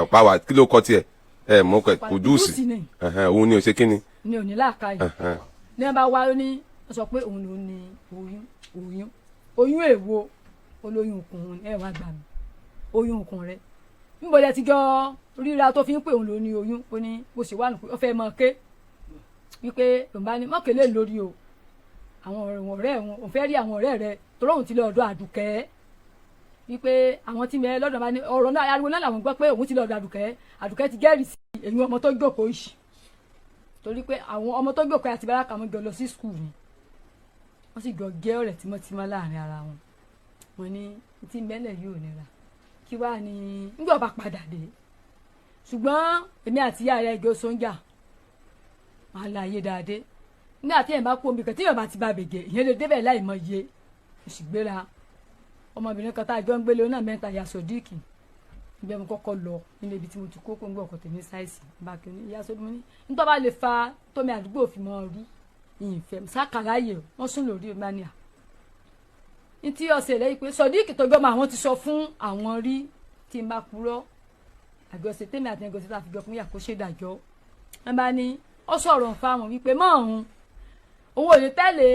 Ọ̀pá wa, kí ló kọ́ tiẹ̀? Ẹ mọ̀ kẹ́ Kùdùsì, òun ni ò ṣe kí ni. Ní òní làákàyè ní wọn bá wá ní wọn sọ pé òun ló ní oyún. Oyún oyún èwo? Olóyún okùn ẹ wá gbà mí, oyún okùn rẹ níbo lẹ ti jọ ríra tó fi ń pè òun ló ní oyún? Ó ní bó ṣe wà nù pé ó fẹ́ mọ ké wípé lòun bá ní mọ́kẹ́lẹ́ lórí o, àwọn ọ̀rẹ́ òun, òun fẹ́ rí àwọn ọ̀rẹ́ rẹ torí òun ti lọ ọ̀dọ̀ Àdùkẹ́, wípé àwọn tí mẹ lọ́dọ̀ bá ní ọ̀rọ̀ náà, ariwo náà làwọn gbọ́ pé òun ti lọ ọ̀dọ̀ Àdùkẹ́. Àdùkẹ́ ti gẹ́rì sí èyí ọmọ tó jókòó yìí, torí pé àwọn ọmọ tó jókòó àti Báràkà wọn jọ lọ sí skul ni, wọ́n sì jọ gé ọ̀rẹ́ tímọ́tímọ́ láàrin ara wọn. Wọ́n ní tí mẹ́lẹ̀ yóò nira kí wàá ní nígbà bá padà dé. Ṣùgbọ́n èmi àti ìyá rẹ̀ jọ sóńjà máa la ayé dáadé. Nígbà tí èèyàn bá kú omi kan tí èèyàn bá ti bá bègè, ìyẹn lè débẹ̀ láì mọ iye. Mo sì gbéra ọmọbìnrin kan tá a jọ ń gbélé náà mẹ́ta ya Sodiq, ibẹ̀ mo kọ́kọ́ lọ nílé ibi tí mo ti kó kóńgò ọkọ̀ tèmi ṣáìsì bá kí ni ìyá Sodiq. Mo ní nítorí bá lè fa tómi àdúgbò fi mọ́ rú ìfẹ́ sákàláyè wọ́n sún lórí mania ní tí ọ̀sẹ̀ lẹ́yìn pé Sodiq tó gbọ́mọ àwọn ti sọ fún àwọn rí tí n bá purọ́ àjọṣe tèmi àti ẹgbẹ́ tá a fi jọ fún yàkó ṣèdájọ́. Wọn bá ní ó sọ̀rọ̀ fáwọn wípé mọ́ òun òun ò lè tẹ̀lé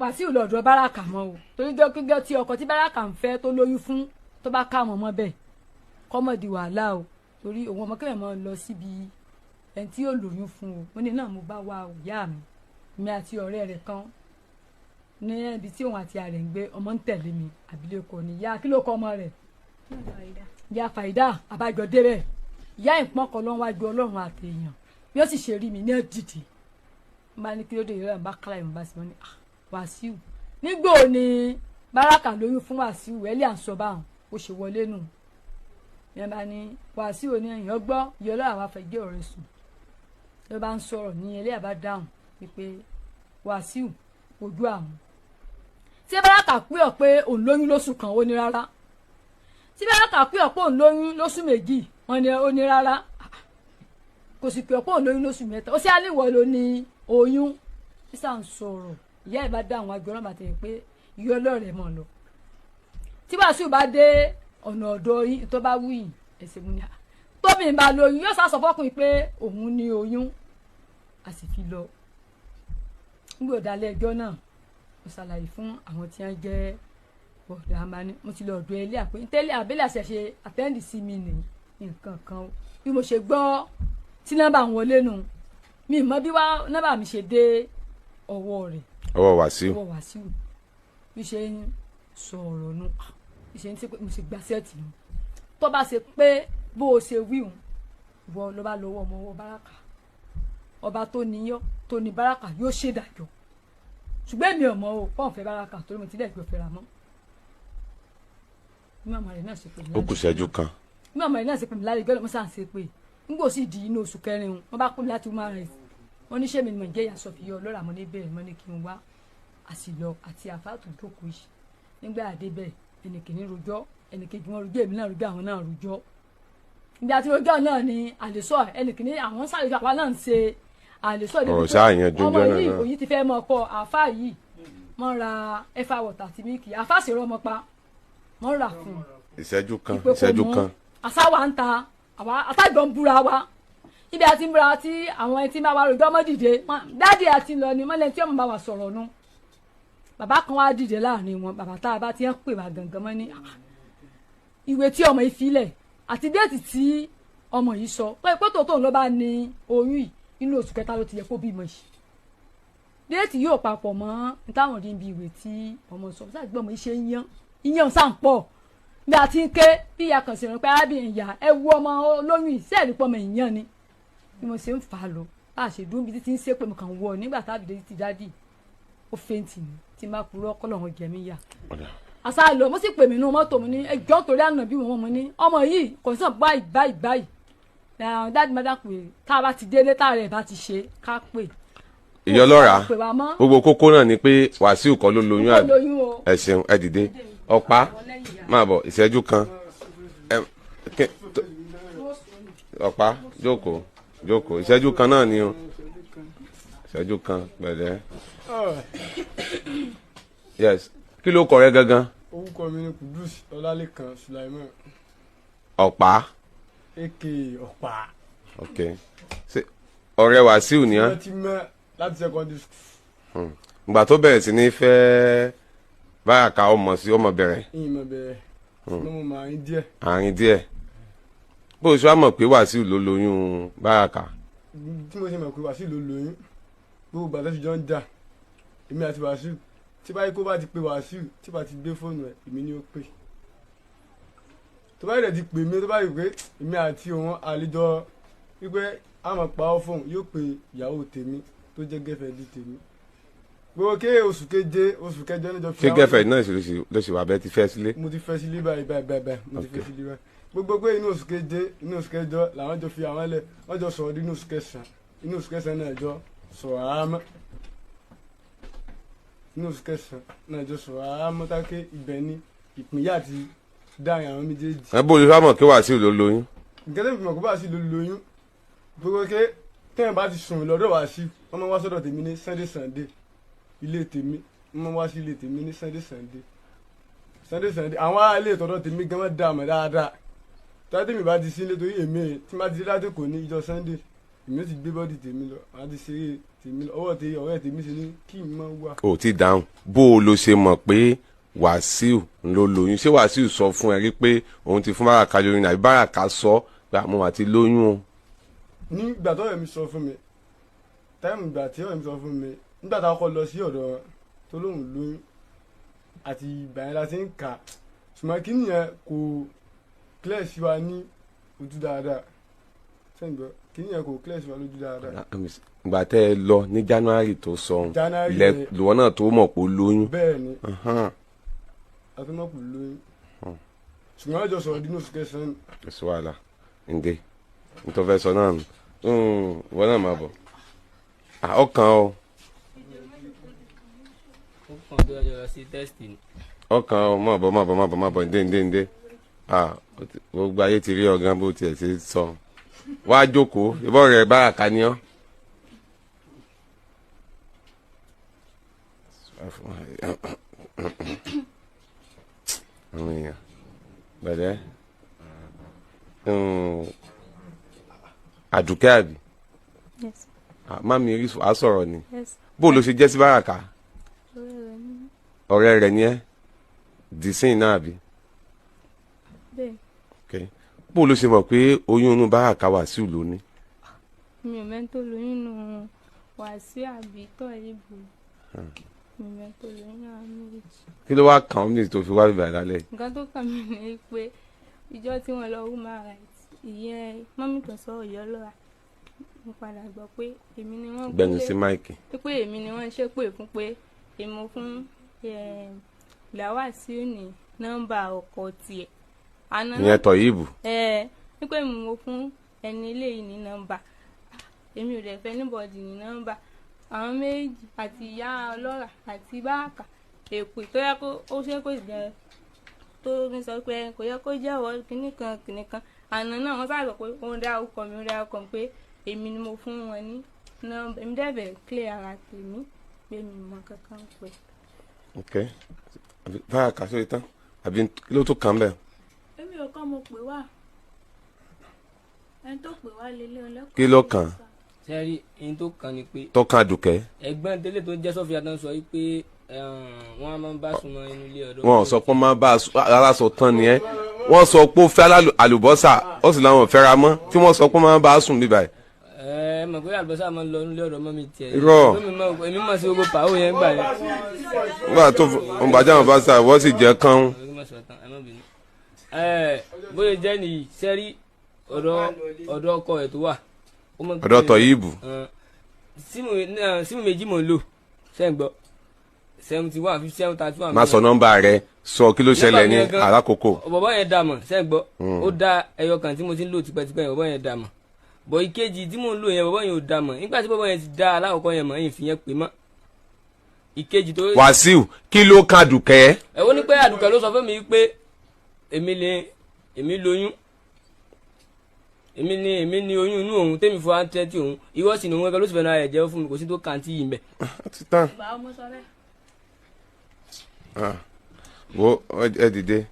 Wàsíù lọ́dọ̀ Báràkà mọ́ o, torí gẹ́gẹ́ tí ọkọ tí Báràkà ń fẹ́ tó lóyún fún tó bá ká wọn mọ́ bẹ́ẹ̀ kọ́mọ̀ di wàhálà o, torí òun ọmọ kẹ́mẹ̀ mọ́ lọ síbi ẹni tí yóò lóyún fún o. Mo ní náà mo bá wá o ìyá mi, mi àti ọ̀rẹ́ rẹ̀ kan ní ibi tí òun àti ààrẹ ń gbé, ọmọ ń tẹ̀lé mi àbílẹ̀kọ ni ìyá kí ló kọ ọmọ rẹ̀ ìyá Fàyídà àbájọ débẹ̀ ìyá ìpọ́n kan ló ń wájú Ọlọ́run àtẹ̀yàn bí ó sì ṣe rí mi ní ẹ̀dìdì n bá ní kí ló dé ìrọ̀lẹ́ bá kálá ìmọ̀ bá sì wọ́n ní Wàsíù nígbò ní Báràkà lóyún fún Wàsíù ẹ̀lẹ́ à ń sọ báwọn ó ṣe wọlé nù yẹn bá ní Wàsíù ní ẹ̀yàn gbọ́ ìyá Ọlọ́run àwọn afẹ́jẹ́ ọ̀rẹ́ sùn ló bá ń sọ̀rọ̀ ní ẹlẹ́yà bá dáhùn wípé Wàsíù ojú àwọn tí Báràkà pé ọ pé òun lóyún lóṣù kan ó ní rárá, tí Báràkà pé ọ pé òun lóyún lóṣù méjì wọn ni ó ní rárá, kò sì pé ọ pé òun lóyún lóṣù mẹ́ta ó sì á níwọ̀ ló ní oyún. Sísà ń sọ̀rọ̀ ìyá ẹ̀ bá dá àwọn agbẹ̀rún bàtẹ̀ pé ìyá ọlọ́rẹ̀ mọ̀ lọ tí Wàsíù bá dé ọ̀nà ọ̀dọ̀ yín tó bá wù yín ẹ̀sẹ̀ mú ni tóbi ń bá lóyún yóò sá sọ fọ́kùnrin pé òun ní oyún a sì fi lọ. Nígbà ọ̀dàlẹ̀ ẹjọ́ náà mo ṣàlàyé fún àwọn tí wọ́n jẹ́ bọ̀dà amani mo ti lọ ọ̀dọ̀ ilé àpé tẹ́lẹ̀ àbẹ́lẹ̀ àṣẹṣe àtẹ́ǹdì sí mi ní nǹkan kan bí mo ṣe gbọ́ tí nọ́mbà ń wọlé nu mi mọ bí wá nọ́mbà mi ṣe dé ọwọ́ rẹ̀ ọwọ́ Wàsíù ọwọ́ Wàsíù bí ṣe ń sọ̀rọ̀ nu bí ṣe ń ṣe pé mo ṣe gba sẹ́ẹ̀tì nu tó bá ṣe pé bó o ṣe wíhun ìwọ ló bá lọ́wọ́ ọmọ ọwọ́ Báràkà ọba tó níyọ́ tó ní Báràkà yóò ṣèdájọ́ ṣùgbọ́n èmi ò mọ̀ o pọ́n fẹ́ Báràkà torí mo ti lẹ́gbẹ̀ẹ́ fẹ́ra mọ́. Bí màmá rẹ̀ náà ṣe pè mí ó kù ṣẹ́jú kan. Bí màmá rẹ̀ náà ṣe pè mí lálẹ́ gbọ́dọ̀ mo sàn ṣe pé n kò sì di inú oṣù kẹrin wọn bá kú láti máa rìn wọn ní sẹ́mi ni mò ń jẹ́ ìyá Sọfíyọ ọlọ́rà mo ní bẹ́ẹ̀ mo ní kí n wá àsìlọ àti àfáàtò jókòó yìí nígbà àdébẹ̀ ẹnìkìní rojọ́ ẹnìkejì wọn rojọ́ èmi náà rojọ́ àwọn náà rojọ́ ibi àti rojọ́ náà ni àlesọ ẹnìkìní àwọn sàlejò àwa náà ń ṣe àlesọ ọ̀rọ̀ sáà yẹn dúnjọ́ ọmọ náà yìí náà. òyìn ti fẹ́ mọ ọkọ àáfà yìí mọ́ ra ẹ̀fà wọ̀tà àti mílíkì àáfà sì rọ́ ọmọ pa mọ́ ra fún un ìṣẹ́jú kan ìpè kò ìṣẹ́jú mú kan àsáwà ń ta àwa àtàjọ ń búra wa ibi àti ń búra tí àwọn ẹni tí máa wá rojọ́ mọ́ dìde dáàdì àti lọ ni mọ́lẹ̀ tí ọmọ bá wà sọ̀rọ̀ nu bàbá kan wá dìde láàrin wọn bàbá tá a bá ti ń pè wá gangan mọ́ ní ìwé tí ọmọ yìí filẹ̀ àti déètì tí ọmọ yìí sọ pé pé tòótọ́ ló bá ní oyún yìí inú oṣù kẹta ló ti yẹ kó bímọ yìí déètì yóò papọ̀ mọ́ táwọn rí ibi ìwé tí ọmọ sọ sáà gbọ́ ọmọ yìí ṣe ń yán ìyàn sáà ń pọ̀ bí a ti ń ké bí ìyá kan sì rán pé arábìnrin ìyá ẹ wo ọmọ olóyún yìí sẹ́ẹ̀rí pọ̀ ọmọ ìyàn ni bí mo ṣe ń fà á lọ bá a ṣe dún bí títí ń ṣe pé mo kàn wọ nígbà tá a dìde ti dádì ó fẹ́ǹtì ni tí n bá purọ́ kọ́lọ́run jẹ mí yà àṣà lọ mo sì pè mí nínú mọ́tò mo ní ẹjọ́ torí àná bí wọ́n mo ní ọmọ yìí kò sàn báyìí báyìí báyìí dáàdì má dàpè tá a bá ti délé tá a rẹ̀ bá ti ṣe ká pè. Ìyá ọlọ́ra pè wá mọ́ gbogbo kókó náà ni pé Wàsíù kọ́ ló lóyún kó àbí lóyún o. ẹ ṣeun ẹ dìde ọ̀pá máa bọ̀ ìṣẹ́jú kan ọ̀pá jókòó jókòó ìṣẹ́jú kan náà ni o ìṣẹ́jú kan pẹ̀lẹ́ yes kí ló kọ rẹ gangan Orúkọ mi ni Kudus Ọlálékan Sulaiman ọ̀pá aka Ọ̀pá. Ok ṣe Ọ̀rẹ́ Wàsíù ni ọ́? Ti mẹ́ láti secondary school. Ìgbà tó bẹ̀rẹ̀ sí ní fẹ́ Báràká, ọmọ sí ọmọ bẹ̀rẹ̀? Ìyìn mọ̀ bẹ̀rẹ̀, ṣùgbọ́n mo máa ń díẹ̀. Àárín díẹ̀. Bó o ṣe wá mọ̀ pé Wàsíù ló lóyún Báràká? Tí mo ṣe mọ̀ pé Wàsíù ló lóyún, gbogbo ìgbà tó ti jọ ń jà èmi àti Wàsíù, tí báyìí kó bá ti pe Wàsíù, tí bá ti gbé fóònù ẹ̀, èmi ni ó pè. Tó bá yẹ ti pè mí, tó bá yẹ pé èmi àti òun àlejò wípé a máa pa ọ́ fóun, yóò pe ìyàwó tèmi tó jẹ́ gẹ́fẹ̀ẹ́dì tèmi. Gbogbo ké oṣù keje, oṣù kẹjọ níjọ fi Ṣé gẹ́fẹ̀ náà ló ṣì wà bẹ́ẹ̀ ti fẹ́ sílé? Mo ti fẹ́ sílé báyìí báyìí báyìí báyìí, mo ti fẹ́ sílé báyìí. Gbogbo pé inú oṣù keje, inú oṣù kẹjọ làwọn jọ fi àwọn lẹ̀, wọ́n jọ sọ̀rọ̀ nínú oṣù kẹsàn-án, inú oṣù kẹsàn-án náà jọ sọ̀rọ̀ àmọ́, inú oṣù kẹsàn-án náà jọ sọ̀rọ̀ àmọ́, táké ibẹ̀ ni ìpínyà ti dáhùn àwọn méjèèjì. Ẹ bó o ṣe wá mọ̀ pé Wàsíù ló lóyún? Nǹkan tó fi mọ̀ kó Wàsíù ló lóyún, gbogbo ké tẹ́yìn bá ti sùn lọ́dọ̀ Wàsíù, wọ́n máa wá sọ́dọ̀ tèmi ní Sunday Sunday, ilé tèmi, wọ́n máa wá sí ilé tèmi ní Sunday Sunday, Sunday Sunday. Àwọn ará ilé ìtọ́dọ̀ tèmi gan máa dà mọ́ dáadáa. Tọ́jú tèmi bá ti sí ilé, torí èmi tí má ti dé láti kò ní ìjọ Sunday, èmi ó ti gbé bọ́dì tèmi lọ, màá ti ṣeré tèmi lọ, ọwọ́ tèmi ọ̀rẹ́ tèmi ṣe ní kí n máa wà. Ò tí dáhùn. Bó o lo ṣe mọ̀ pé Wàsíù ló lóyún? Ṣé Wàsíù sọ fún ẹ rí pé òun ti fún Báràká lóyún, àbí Báràká sọ pé àmọ́ àti lóyún o? Nígbà tó ọ̀rẹ́ mi sọ fún mi, táìmù ìgbà tí ọ̀rẹ́ mi sọ fún mi, nígbà tá a kọ́ lọ sí ọ̀dọ̀ wọn tó lóun lóyún, àti ìgbà yẹn la ti ń kà, ṣùgbọ́n kí nìyẹn kò clear sí wa ní ojú dáadáa. Sẹ́yìn gbọ́, kí nìyẹn kò clear sí wa lójú dáadáa. Ìgbà tẹ́ ẹ lọ ní January tó sọ ohun January lẹ yẹn. Lùwọ́ náà tó mọ̀ pé ó lóyún? Bẹ́ẹ̀ ni. Ahan, Atúmọ̀pù lóyún, ṣùgbọ́n àjọ sọ̀rọ̀ dínú oṣù kẹsàn-án. Kò sí wàhálà. Ǹdẹ nítorí fẹ́ sọ náà nù. Ìwọ náà máa bọ̀. Ah, ọkàn o. Ó kàn tó yọjọ lọ sí test ni. Ọkàn o, máa bọ̀, máa bọ̀, máa bọ̀, máa bọ̀. Ǹdẹ ǹdẹ ǹdẹ. Ah, gbogbo ayé ti rí ọgán bó tiẹ̀ ṣe sọ. Wá jókòó, ìbọn rẹ̀ Báràká ni ọ́. Àwọn èèyàn bẹ̀rẹ̀. Àdùkẹ́ àbí? Yes. Ah, má mi rí á sọ̀rọ̀ ni. Yes. Bó ló ṣe jẹ́ sí Báràká? Ọ̀rẹ́ rẹ̀ ní. Ọ̀rẹ́ rẹ̀ ni ẹ́ dìsín náà àbí? Bẹ́ẹ̀. Okay. Bó ló ṣe mọ̀ pé oyún inú Báràká Wàsíù ló ní? Mi ò mẹ́ni tó lóyún nù Wàsíù àbí Tọ́yìnbó, mi ò mẹ́ni tó lóyún àwọn méjì. Kí ló wá kàn án ní tó fi wá bíbá lálẹ́ yìí? Nǹkan tó kàn mí ni pé ìjọ tí wọ́n lọ human rights, ìyẹn mọ́mí tó sọ ọ̀yọ́ lọ́ra, mo padà gbọ́ pé èmi ni wọ́n Gbẹnu sí máìkì. Pé èmi ni wọ́n ṣépè fún, pé èmi mo fún Wàsíù ní nọ́mbà ọkọ tiẹ̀ àná. Ìyẹn Tọ̀yìbù? Ẹ wípé mo fún ẹni eléyìí ní nọ́mbà, èmi ò dẹ̀ fẹ́ níbọ̀dì ní nọ́mbà àwọn méjì, àti ìyá ọlọ́rà àti báàkà, èpè tó yẹ kó ó ṣe kó jẹ tó ń sọ pé kò yẹ kó jẹ́wọ́ kinní kan kinní kan. Àná náà wọ́n sábà pé ó ń dá ọkọ mi, ó ń dá ọkọ mi, pé èmi ni mo fún wọn ní nọ́mbà. Èmi dẹ̀ fẹ́ clear ara tèmi pé mi ò mọ kankan pé. Ok, Báràká sórí tán àbí kí ló tó kàn bẹ́ẹ̀? Èmi ò kọ́, mo pè wá, ẹni tó pè wá lélẹ̀ ọlẹ́kọ̀ọ́. Kí ló kàn? Sẹ́rí ihun tó kàn ni pé Tó kàn Àdùkẹ́? Ẹ̀gbọ́n délé tó ń jẹ́ Sọ́fìyà tó ń sọ yìí pé wọ́n á máa ń bá súnmọ́ inú ilé ọ̀dọ́. Wọn ò sọ pé wọ́n máa bá aláṣọ tán ni ẹ́. Wọ́n sọ pé ó fẹ́ àlùbọ́sà, ó sì láwọn ò fẹ́ra mọ́, tí wọ́n sọ pé wọ́n máa bá a sùn bíbá ẹ̀. Ẹ mọ̀ pé àlùbọ́sà máa ń lọ inú ilé ọ̀dọ́ mọ́ mi tiẹ̀. Irọ́. Èmi mọ̀ sí gbogbo pàwọ́ yẹn gbà yẹn. Nígbà tó ń bàjẹ́ àwọn bá sà, wọ́n sì jẹ́ kán. Ẹ má sọ tán, ẹ má bínú. Ẹ bóyá jẹ́ nìyí, sẹ́rí ọ̀dọ̀ ọkọ ẹ̀ tó wà. Ó mọ̀ pé- Ọ̀dọ̀ Tọ̀yìbù? SIM méjì mò ń lò, ṣé ń gbọ́? 71 57 31. Má sọ nọ́mbà rẹ, sọ kí ló ṣẹlẹ̀ ní Nọ́mbà mi gangan. alákòókò. Bọ̀bọ́ yẹn dà mọ̀, ṣé ń gbọ́? Ó dá ẹyọ kan tí mo ti ń lò tipẹ́tipẹ́ yẹn, bọ̀bọ́ yẹn dà mọ̀, bọ̀ ìkejì tí mò ń lò yẹn, bọ̀bọ́ yẹn ò dà mọ̀. Nígbà tí bọ̀bọ́ yẹn ti dá alákọ̀ọ́kọ́ yẹn mọ̀, ẹ̀yìn fi yẹn pè mọ́ ìkejì tó. Wàsíù, kí ló kan Àdùkẹ́? Ẹ ó ní pé Àdùkẹ́ ló sọ fún mi pé èmi lè èmi lóyún, èmi ní èmi ní oyún inú òun tèmi fún àǹtẹ̀tì òun, ìwọ sì ní òun gẹ́gẹ́ ló sì fẹ́ náà ẹ̀ jẹ́ fún mi, kò sí tó kàǹtì yìí mbẹ́. Ó ti tán. Ìgbà ọmọ sọ bẹ́ẹ̀. Wo, ẹ dìde.